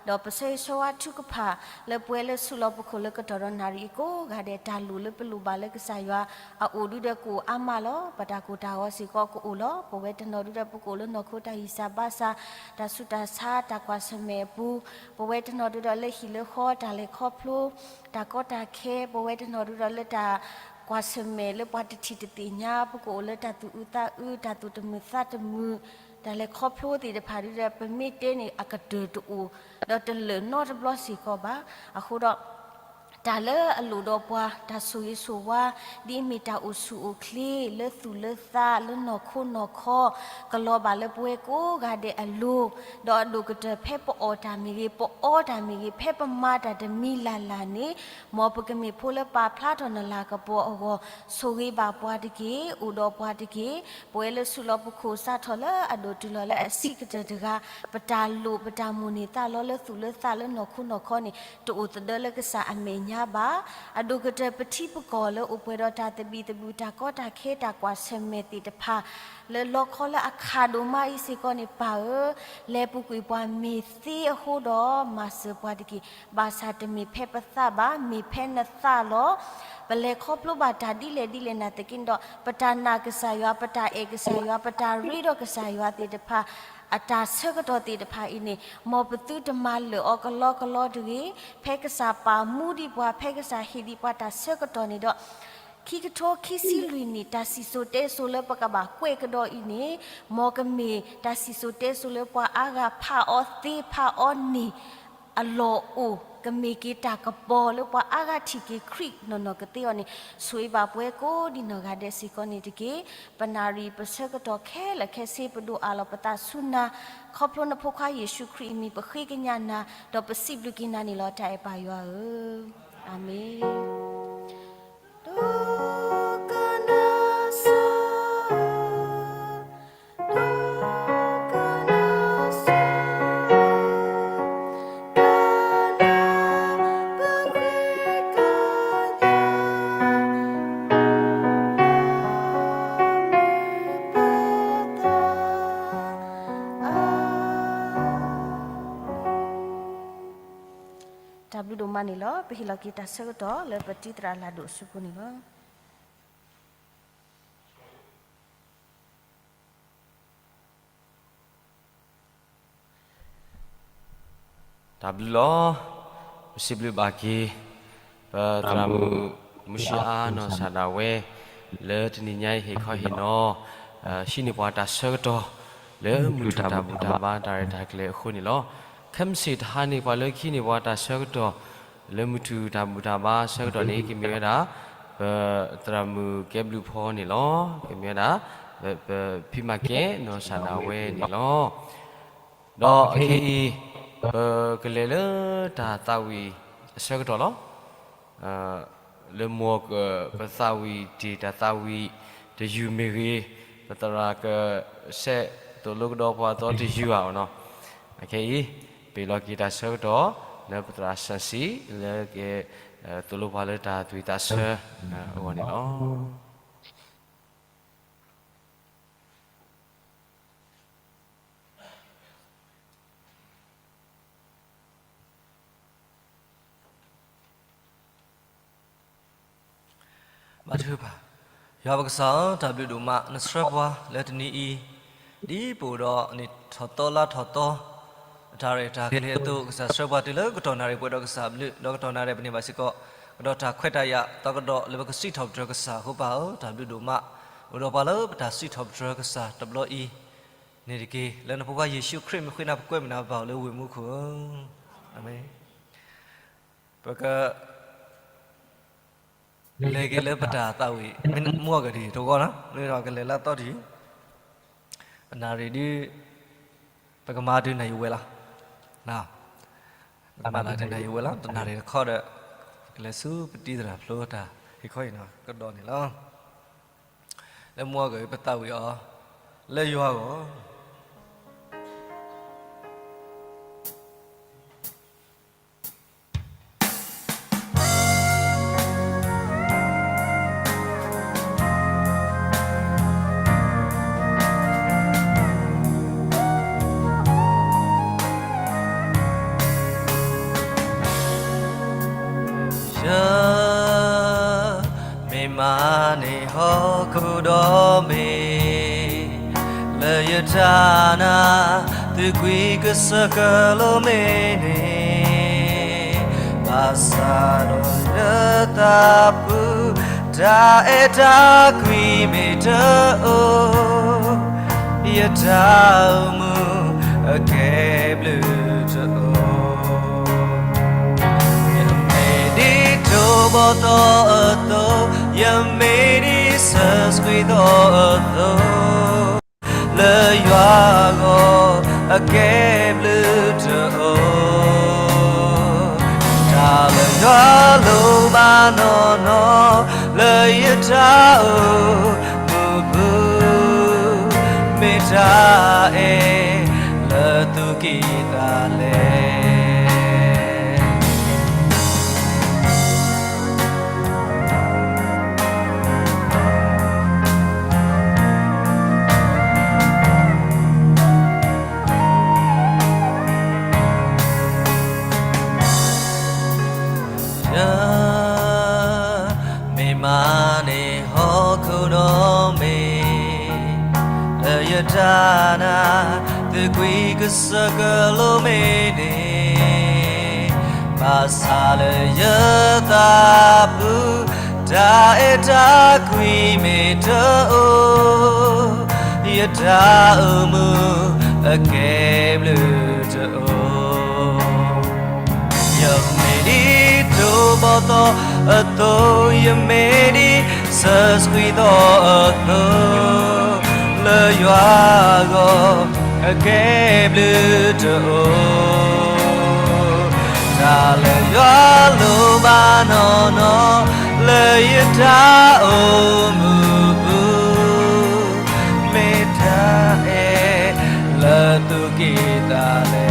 ဒီးပဆၢဂ့ၤဆၢဝါထုကဖၣ် လၢပဝဲလၢဆူၣ်လီၤပခိၣ်လၢကတီၢ်ဒီးနၣ်ရံၣ်အံၤကိးဂၤဒဲး တၢ်လိၣ်လၢပလိၣ်ဘၣ်လၢကစၢ်ယွၤအအိၣ်ဒုဒီးကအိၣ်အါမးလီၤ. ပတၢ်ကိၢ်တၢ်ဂီၤစ့ၢ်ကီးကအိၣ်လီၤ. ပဝဲတနီၤဒုဒီးပကအိၣ်လၢနီၢ်ခိတၢ်ဂံၢ်စၢ်ဘါစၢ်, တၢ်ဆူးတၢ်ဆါ တၢ်ကွၢ်ဆၢၣ်မဲာ်အပူၤ, ပဝဲတနီၤဒုဒီးလၢဟံၣ်လၢဃီ တၢ်လဲၤခီဖျိ, တၢ်ကီတၢ်ခဲ, ပဝဲတနီၤဒုဒီးလၢတၢ်ကွၢ်ဆၢၣ်မဲာ်လၢပှၤတထံၣ်တသ့ၣ်ညါ, ပကအိၣ်လၢတၢ်သူၣ်အုးသးအုး, တၢ်သူၣ်တမုာ်သးတမုာ်, တၢ်လဲၤခီဖျိသ့ၣ်တဖၣ်ဒုဒီး ပမ့ၢ်တဲန့ၣ် အကတၢၢ်တအိၣ်, ဒီးတလၢာ်နီတဘျီစ့ၢ်ကီးဘၣ်. အဃိဒီး တၢ်လၢအလိၣ်ဒီးပှၤ တၢ်ဆိၣ်ဂ့ၤဆိၣ်ဝါ, ဒ်အမ့ၢ်တၢ်အိၣ်ဆူၣ်အိၣ်ချ့ လၢသူၣ်လၢသး လၢနီၢ်ခိနီၢ်ခီ, ကလီၤဘၣ်လၢပဝဲကိးဂၤဒဲးအလိၤ, ဒီးအဒိၣ်ကတၢၢ်ဖဲပအီၣ်တၢ်မ့ၢ်ဂ့ၤ, ပအီတၢ်မ့ၢ်ဂ့ၤ, ဖဲပမၤတၢ်တမံၤလၢ်လၢ်န့ၣ်, မ်ပကမ့ၢ်ဖိလၢပာ်ဖျါထီၣ်နလၤကပီၤအဂီၢ်, ဆိၣ်ဂ့ၤဘၣ်ပှၤတက့ၢ်, အိၣ်ဒီးပှၤတက့ၢ်. ပဝဲလၢဆူၣ်လီၤပခိၣ်စးထီၣ်လၢအဒိၣ်တုၤလီၤလၢအဆံးကတၢၢ်တဂၤ, ပတၢ်လိၣ်ပတၢ်မိၣ်န့ၢ်သးလီလၢသူၣ်လၢသးလၢနီၢ်ခိနီၢ်ခီန့ၣ် တအိၣ်သဒၢလၢကစၢ်အမဲာ်ညါ တၢ်တဘၣ်ဘၣ်, အဒိၣ်ကတၢၢ်ပထံပကီၢ်လၢအိၣ်ပှဲၤဒီးတၢ်သဘံၣ်သဘုၣ် တၢ်ကီတၢ်ခဲ တၢ်ကွၢ်ဆၢၣ်မဲာ်သ့ၣ်တဖၣ် လၢလီခီလၢအခးဒိၣ်မးအံၤစ့ၢ်ကီးန့ၣ် ပၢ်ဧၢ, လဲၤပူၤကွံာ်ပှၤမ့ၢ်သ့အဃိဒီး မၤစၢၤပှၤတက့ၢ်. ဘၣ်ဆၣ်တမ့ၢ်ဖဲပသးဘၣ်, မ့ၢ်ဖဲနသးလီၤ. ပလဲၤခီဖျိဘၣ်တၢ်ဒ်လဲၣ်ဒ်လဲၣ်နာ်သက့န့ၣ်ဒီး ပတၢ်နာ်ကစၢ်ယွၤ, ပတၢ်အဲၣ်ကစၢ်ယွၤ, ပတၢ်ရ့ဒီးကစၢ်ယွၤသ့ၣ်တဖၣ် အတၢ်ဆၢကတီၢ်သ့ၣ်တဖၣ်အံၤန့ၣ် မ်ပသုတမၤလၢာ်အီၤကလီကလီတဂ့ၤ. ဖဲကစၢ်ပာ်မူဒံးပှၤ, ဖဲကစၢ်ဟ့ၣ်ဒံးပှၤတၢ်ဆၢကတီၢ်န့ၣ်ဒီး ခံကထိခံဆံလွံၢ်နံၣ် တၢ်စံၣ်စိၤတဲစိၤလၢပကဘၣ်ကွဲးကဒီးအံၤန့ၣ် မ်ကမ့ၢ်တၢ်စံၣ်စိၤတဲစိၤလၢပှၤအါဂၤဖးအီၤသ့ဖးအီၤန့ၣ် အလီၢ်အိၣ် ကမ့ၢ်က့ၤတၢ်ကပီၤလၢပှၤအါဂၤထံၣ်က့ၤခရံာ်နီၢ်နီၢ်ကသ့အီၤန့ၣ် ဆိၣ်ဂ့ၤဘၣ်ပှၤကိးဒံးနီၢ်ဂၤဒဲးစ့ၢ်ကီးန့ၣ်တက့ၢ်. ပနၣ်ရံၣ်ပဆၢကတီၢ်ခဲလၢာ်ခဲဆ့ ပဒိးအးလီၤပသးဆူနၤ, ခီဖျိနဖိခွါယ့ၣ်ၡူးခရံာ်အမံၤ ပဃ့ကညးနၤ ဒီးပစံးဘျုးက့ၤနၤန့ၣ်လီၤ တၢ်အဲၣ်ပၢ်ယွၤဧၢ, အၤမ့ၣ်. တၢ်ဘျုးဒိၣ်မးန့ၣ်လီၤ. ပဟ့ၣ်လီၤက့ၤတၢ်ဆၢကတီၢ်လၢပတံၤသရၣ်လၢ်ဒိၣ်အစုပူၤန့ၣ်လီၤ. တၢ်ဘျုးလီၤ. ပစံးဘျုးဘၣ်က့ၤ ပသရၣ်မုၣ်မုၢ်ဆံးအါနီၢ်စၢ်ဒၣ်ဝဲ လၢတနံၤညါအံၤဟ့ၣ်ခီဟ့ၣ်နီၤ ဟံးန့ၢ်ပှၤတၢ်ဆၢကတီၢ် လၢမုၢ်ထူၣ်တၢ်ဘူၣ်တၢ်ဘါတၢ်ရဲၣ်တၢ်ကျဲၤအဃိန့ၣ်လီၤ. ခဲမုၢ်ဆ့ၣ်တဟါန့ၣ် ပှၤလၢခံန့ၢ်ပှၤတၢ်ဆၢကတီၢ် လၢမုၢ်ထူၣ်တၢ်ဘူၣ်တၢ်ဘါဆၢကတီၢ်န့ၣ် ကမ့ၢ်ဝဲဒၣ် ပသရၣ်မုၣ်ကဲဘျုးဖီန့ၣ်လီၤ. ကမ့ၢ်ဝဲဒၣ် ပဖံမၤကဲနီၢ်စၢ်ဒၣ်ဝဲန့ၣ်လီၤ. ဒီးခဲအံၤ ပကလဲၤလၢတၢ်သးဝံၣ်အဆၢကတီၢ်လီၤ. လၢမိၢ်က ပသးဝံၣ်တ့ၢ်တၢ်သးဝံၣ်တယုၢ်မ့ၢ်ဂ့ၤ, ပသရၣ်ကဆဲးသိၣ်လိကဒီးပှၤအသီတယုၢ်ဧါနီၤ. ခဲအံၤ ပဟ့ၣ်လီၤက့ၤတၢ်ဆၢကတီၢ် လၢပသရၣ်စၣ်စံ လၢက သိၣ်လိပှၤလၢတၢ်သွံၣ်သးဆၢအဂီၢ်န့ၣ်လီၤ. ဘါထုကဖၣ်. ယွၤပကစၢ်ဧၢ, တၢ်ဘျုးဒိၣ်မး နဆှၢပှၤလၢတနံၤအံၤ ဒ်ပအိၣ်ဒီးနံၣ်ထီၣ်သီလါထီၣ်သီ အတၢ်ရဲၣ်တၢ်ကျဲၤအသိး ကစၢ်ဆှၢပှၤတုၤလၢကတီၢ်နၣ်ရံၣ်ပှဲၤဒီးကစၢ်ဘျုး ဒီးကတီၢ်နၣ်ရံၣ်ပန့ၢ်ဘၣ်စ့ၢ်ကီး ကဒီးတၢ်ခွဲးတၢ်ယာ်သီကဒီးလၢပကစံးထီၣ်ပတြၢၤကစၢ်အဃိပၢ်ဧၢ, တၢ်ဘျုးဒိၣ်မး အိၣ်ဒီးပှၤလၢပတၢ်စံးထီၣ်ပတြၢၤကစၢ်တဘျီအံၤန့ၣ်တက့ၢ်. လၢနဖိခွါယ့ၣ်ၡူးခရံာ်မံၤဃ့နၤပကွဲမုာ်နၤပၢ်အိၣ်လၢဝ့ၢ်မူခိၣ်ဧၢ, အၤမ့ၣ်. ပက လဲၤက့ၤလၢပတၢ်သးဝံၣ် မ့ၢ်မူအီၣ်ကဒံးတဂီၢ်နီၤ, မ့ၢ်ဒီးကလဲၤလၢအသီတယုၢ်, ပနၣ်ရံၣ်ဒုး ပကမၤတုၤနၢ်ယံၤဝဲလီၤ, ပကမၤလၢတုၤနၢ်ယံၤဝဲလီၤ, တနၣ်ရံၣ်တခီဒီး ကလဲၤဆူပတံၤသရၣ်ဖျိတၢ်ဟ့ၣ်ခီဟ့ၣ်နီၤကဒီးန့ၣ်လီၤ. လၢမူအီၣ်ကဒံး ပသးဝံၣ်အီၤ လၢယွၤအဂီၢ် ယ မ့ၢ်မၤန့ၢ်ဟီၣ်ခိၣ်ဒီဘ့ၣ် လၢယတၢ်နာ် သုကွံာ်ကစၢၢ်ကလိမ့ၢ်န့ၣ်, ဘၣ်ဆၣ်ဒီးလၢသးပူၤ တၢ်အဲၣ်တၢ်ကွံမ့ၢ်တအိၣ်, ယတၢ်အိၣ်မူအကဲဘျုးတအိၣ်. ယမ့ၢ်ဒ်တိၢ်ဘီၣ်သီအသိး, ယမ့ၢ်ဒ်ဆၢဆှံသီအသိး, လၢယွၤအဂီၢ်အကဲဘျုးတအိၣ်. တၢ်လၢယွၤလိၣ်ဘၣ်နီၢ်နီၢ် လၢယတၢ်အိၣ်မူပူၤ မ့ၢ်တၢ်အဲၣ်လၢသူၣ်ကံၢ်သးလဲ. နၤ သုးကွံာ်ကစၢၢ်ကလိမ့ၢ်န့ၣ်, ဘၣ်ဆၣ်လၢယသးပူၤ တၢ်အဲၣ်တၢ်ကွံမ့ၢ်တအိၣ်, ယတၢ်အိၣ်မူအကဲဘျုးတအိၣ်. ယမ့ၢ်ဒ်တိၢ်ဘီၣ်သီအသိး, ယမ့ၢ်ဒ်ဆၢဆှံသီအသိး, လၢယွၤအဂီၢ်အကဲဘျုးတအိၣ်. တၢ်လၢယွၤလိၣ်ဘၣ်နီၢ်နီၢ် လၢယတၢ်အိၣ်မူပူၤ, မ့ၢ်တၢ်အဲၣ်လၢသူၣ်ကံၢ်သးလဲ.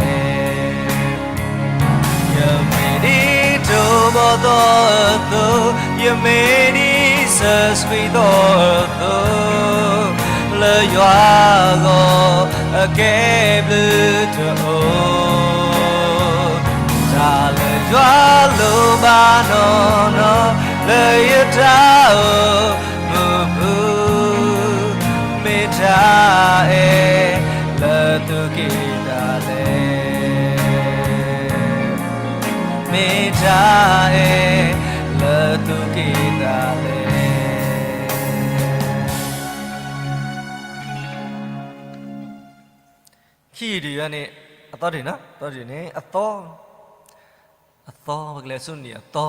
ယမ့ၢ်ဒ်တိၢ်ဘီၣ်သီအသိး, ယမ့ၢ်ဒ်ဆၢဆှံသီအသိး, လၢယွၤအဂီၢ်အကဲဘျုးတအိၣ်. တၢ်လၢယွၤလိၣ်ဘၣ်နီၢ်နီၢ် လၢယတၢ်အိၣ်မူပူၤ, မ့ၢ်တၢ်အဲၣ်လၢသူၣ်ကံၢ်သးလဲ. မ့ၢ်တၢ်အဲၣ်လၢသူၣ်ကံၢ်သးလဲ. ခံဒုးယၤန့ၣ် အသီတ့ၢ်နီၤ, အသီတ့ၢ်န့ၣ် အသီ, အသီ ပကလဲၤဆူနံၣ်အသီ,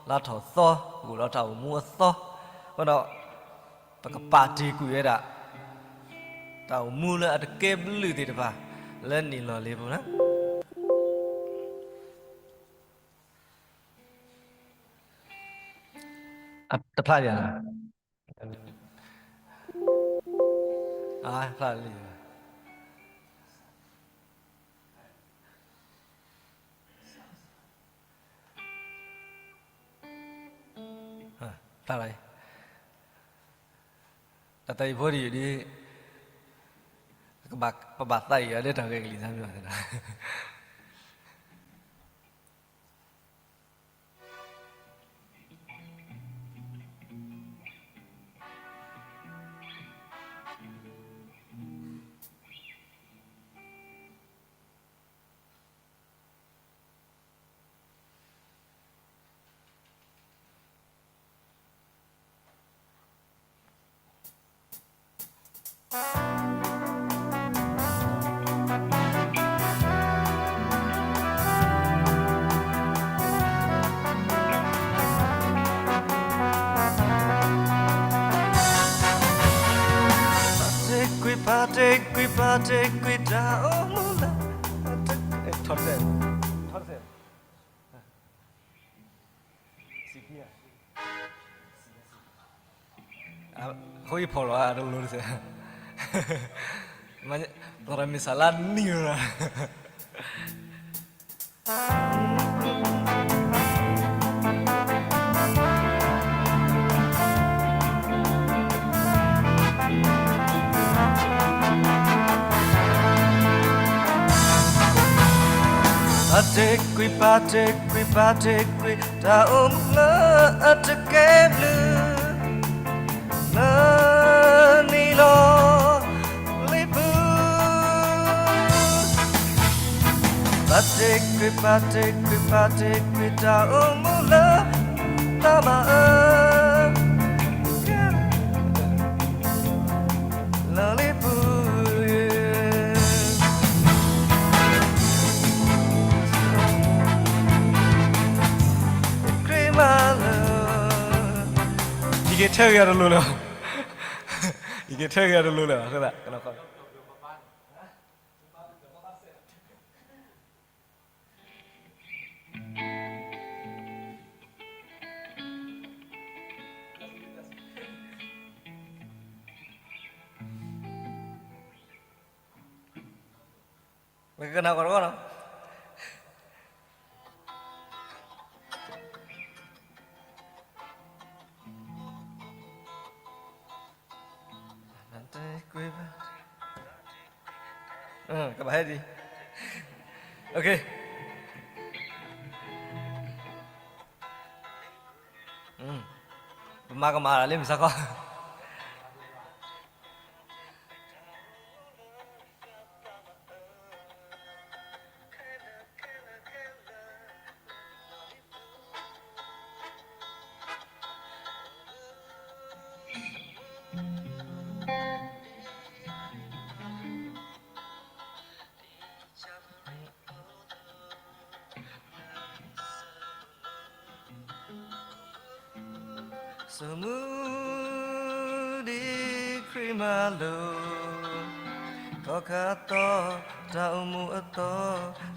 လါထီၣ်သီ, ပကအိၣ်ဒီးတၢ်အိၣ်မူအသီ, အဃိဒီး ပကပာ်တ့ၢ်ကွံာ်ဝဲဒၣ် တၢ်အိၣ်မူလၢအတကဲဘျုးသ့ၣ်တဖၣ် လၢနံၣ်လီၢ်လံၤပူၤလီၤ. တဖျါယၤလီၤ, ဖျါလံ. ဖျါလံ, တၢ်သးအံၤဖိတယုၢ်ဒီး ပဘၣ်သးအံၤအီၤလၢတၢ်ဂဲၤကလံၤသးမ့ၢ်ဘၣ်သ့ၣ်ဒီး ပာ်တ့ၢ်ကွံာ် ပာ်တ့ၢ်ကွံာ် ပာ်တ့ၢ်ကွံာ် တၢ်အိၣ်မူလၢ ထီၣ်တစဲး, ထီၣ်တစဲး, အဃိယဖီၣ်လီၤအတလိၤတစဲး, သရၣ်မုၣ်စၤလါနံၣ်လီၤ. ပာ်တ့ၢ်ကွံာ် ပာ်တ့ၢ်ကွံာ် ပာ်တ့ၢ်ကွံာ် တၢ်အိၣ်မူလၢအတကဲဘျုး လၢနံၣ်လီၤလံၤပူၤ, ပာ်တ့ၢ်ကွံာ် ပာ်တ့ၢ်ကွံာ် ပာ်တ့ၢ်ကွံာ် တၢ်အိၣ်မူလၢ တၢ်မၤအၢ လၢလံၤပူၤ, ခရံာ်မၤလၢ ယက့ၤထၢက့ၤအတလိၤလၢၤ, ယက့ၤထၢက့ၤအတလိၤလၢၤ, အဃိသတး ပကကနၣ်ကီးတခီနီၤ. ကဘၣ်ဟဲဒံး, ပမၤကမၣ်လၢမုၢ်ဆါခီ. ဆိကမိၣ်ဒ်ခရံာ်မၤလိာ်, ထီခါသီ တၢ်အိၣ်မူအသီ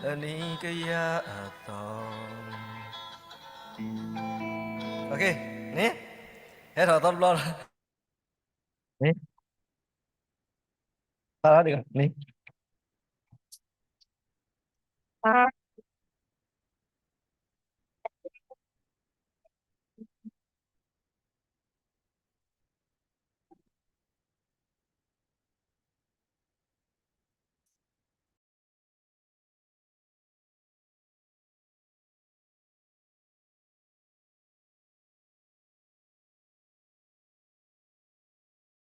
လၢနံၣ်ကယၤအသီ. န့ၣ် ဟဲထီၣ်သီတဘျီလီၤ. န့ၣ် သးဒ်န့ၣ်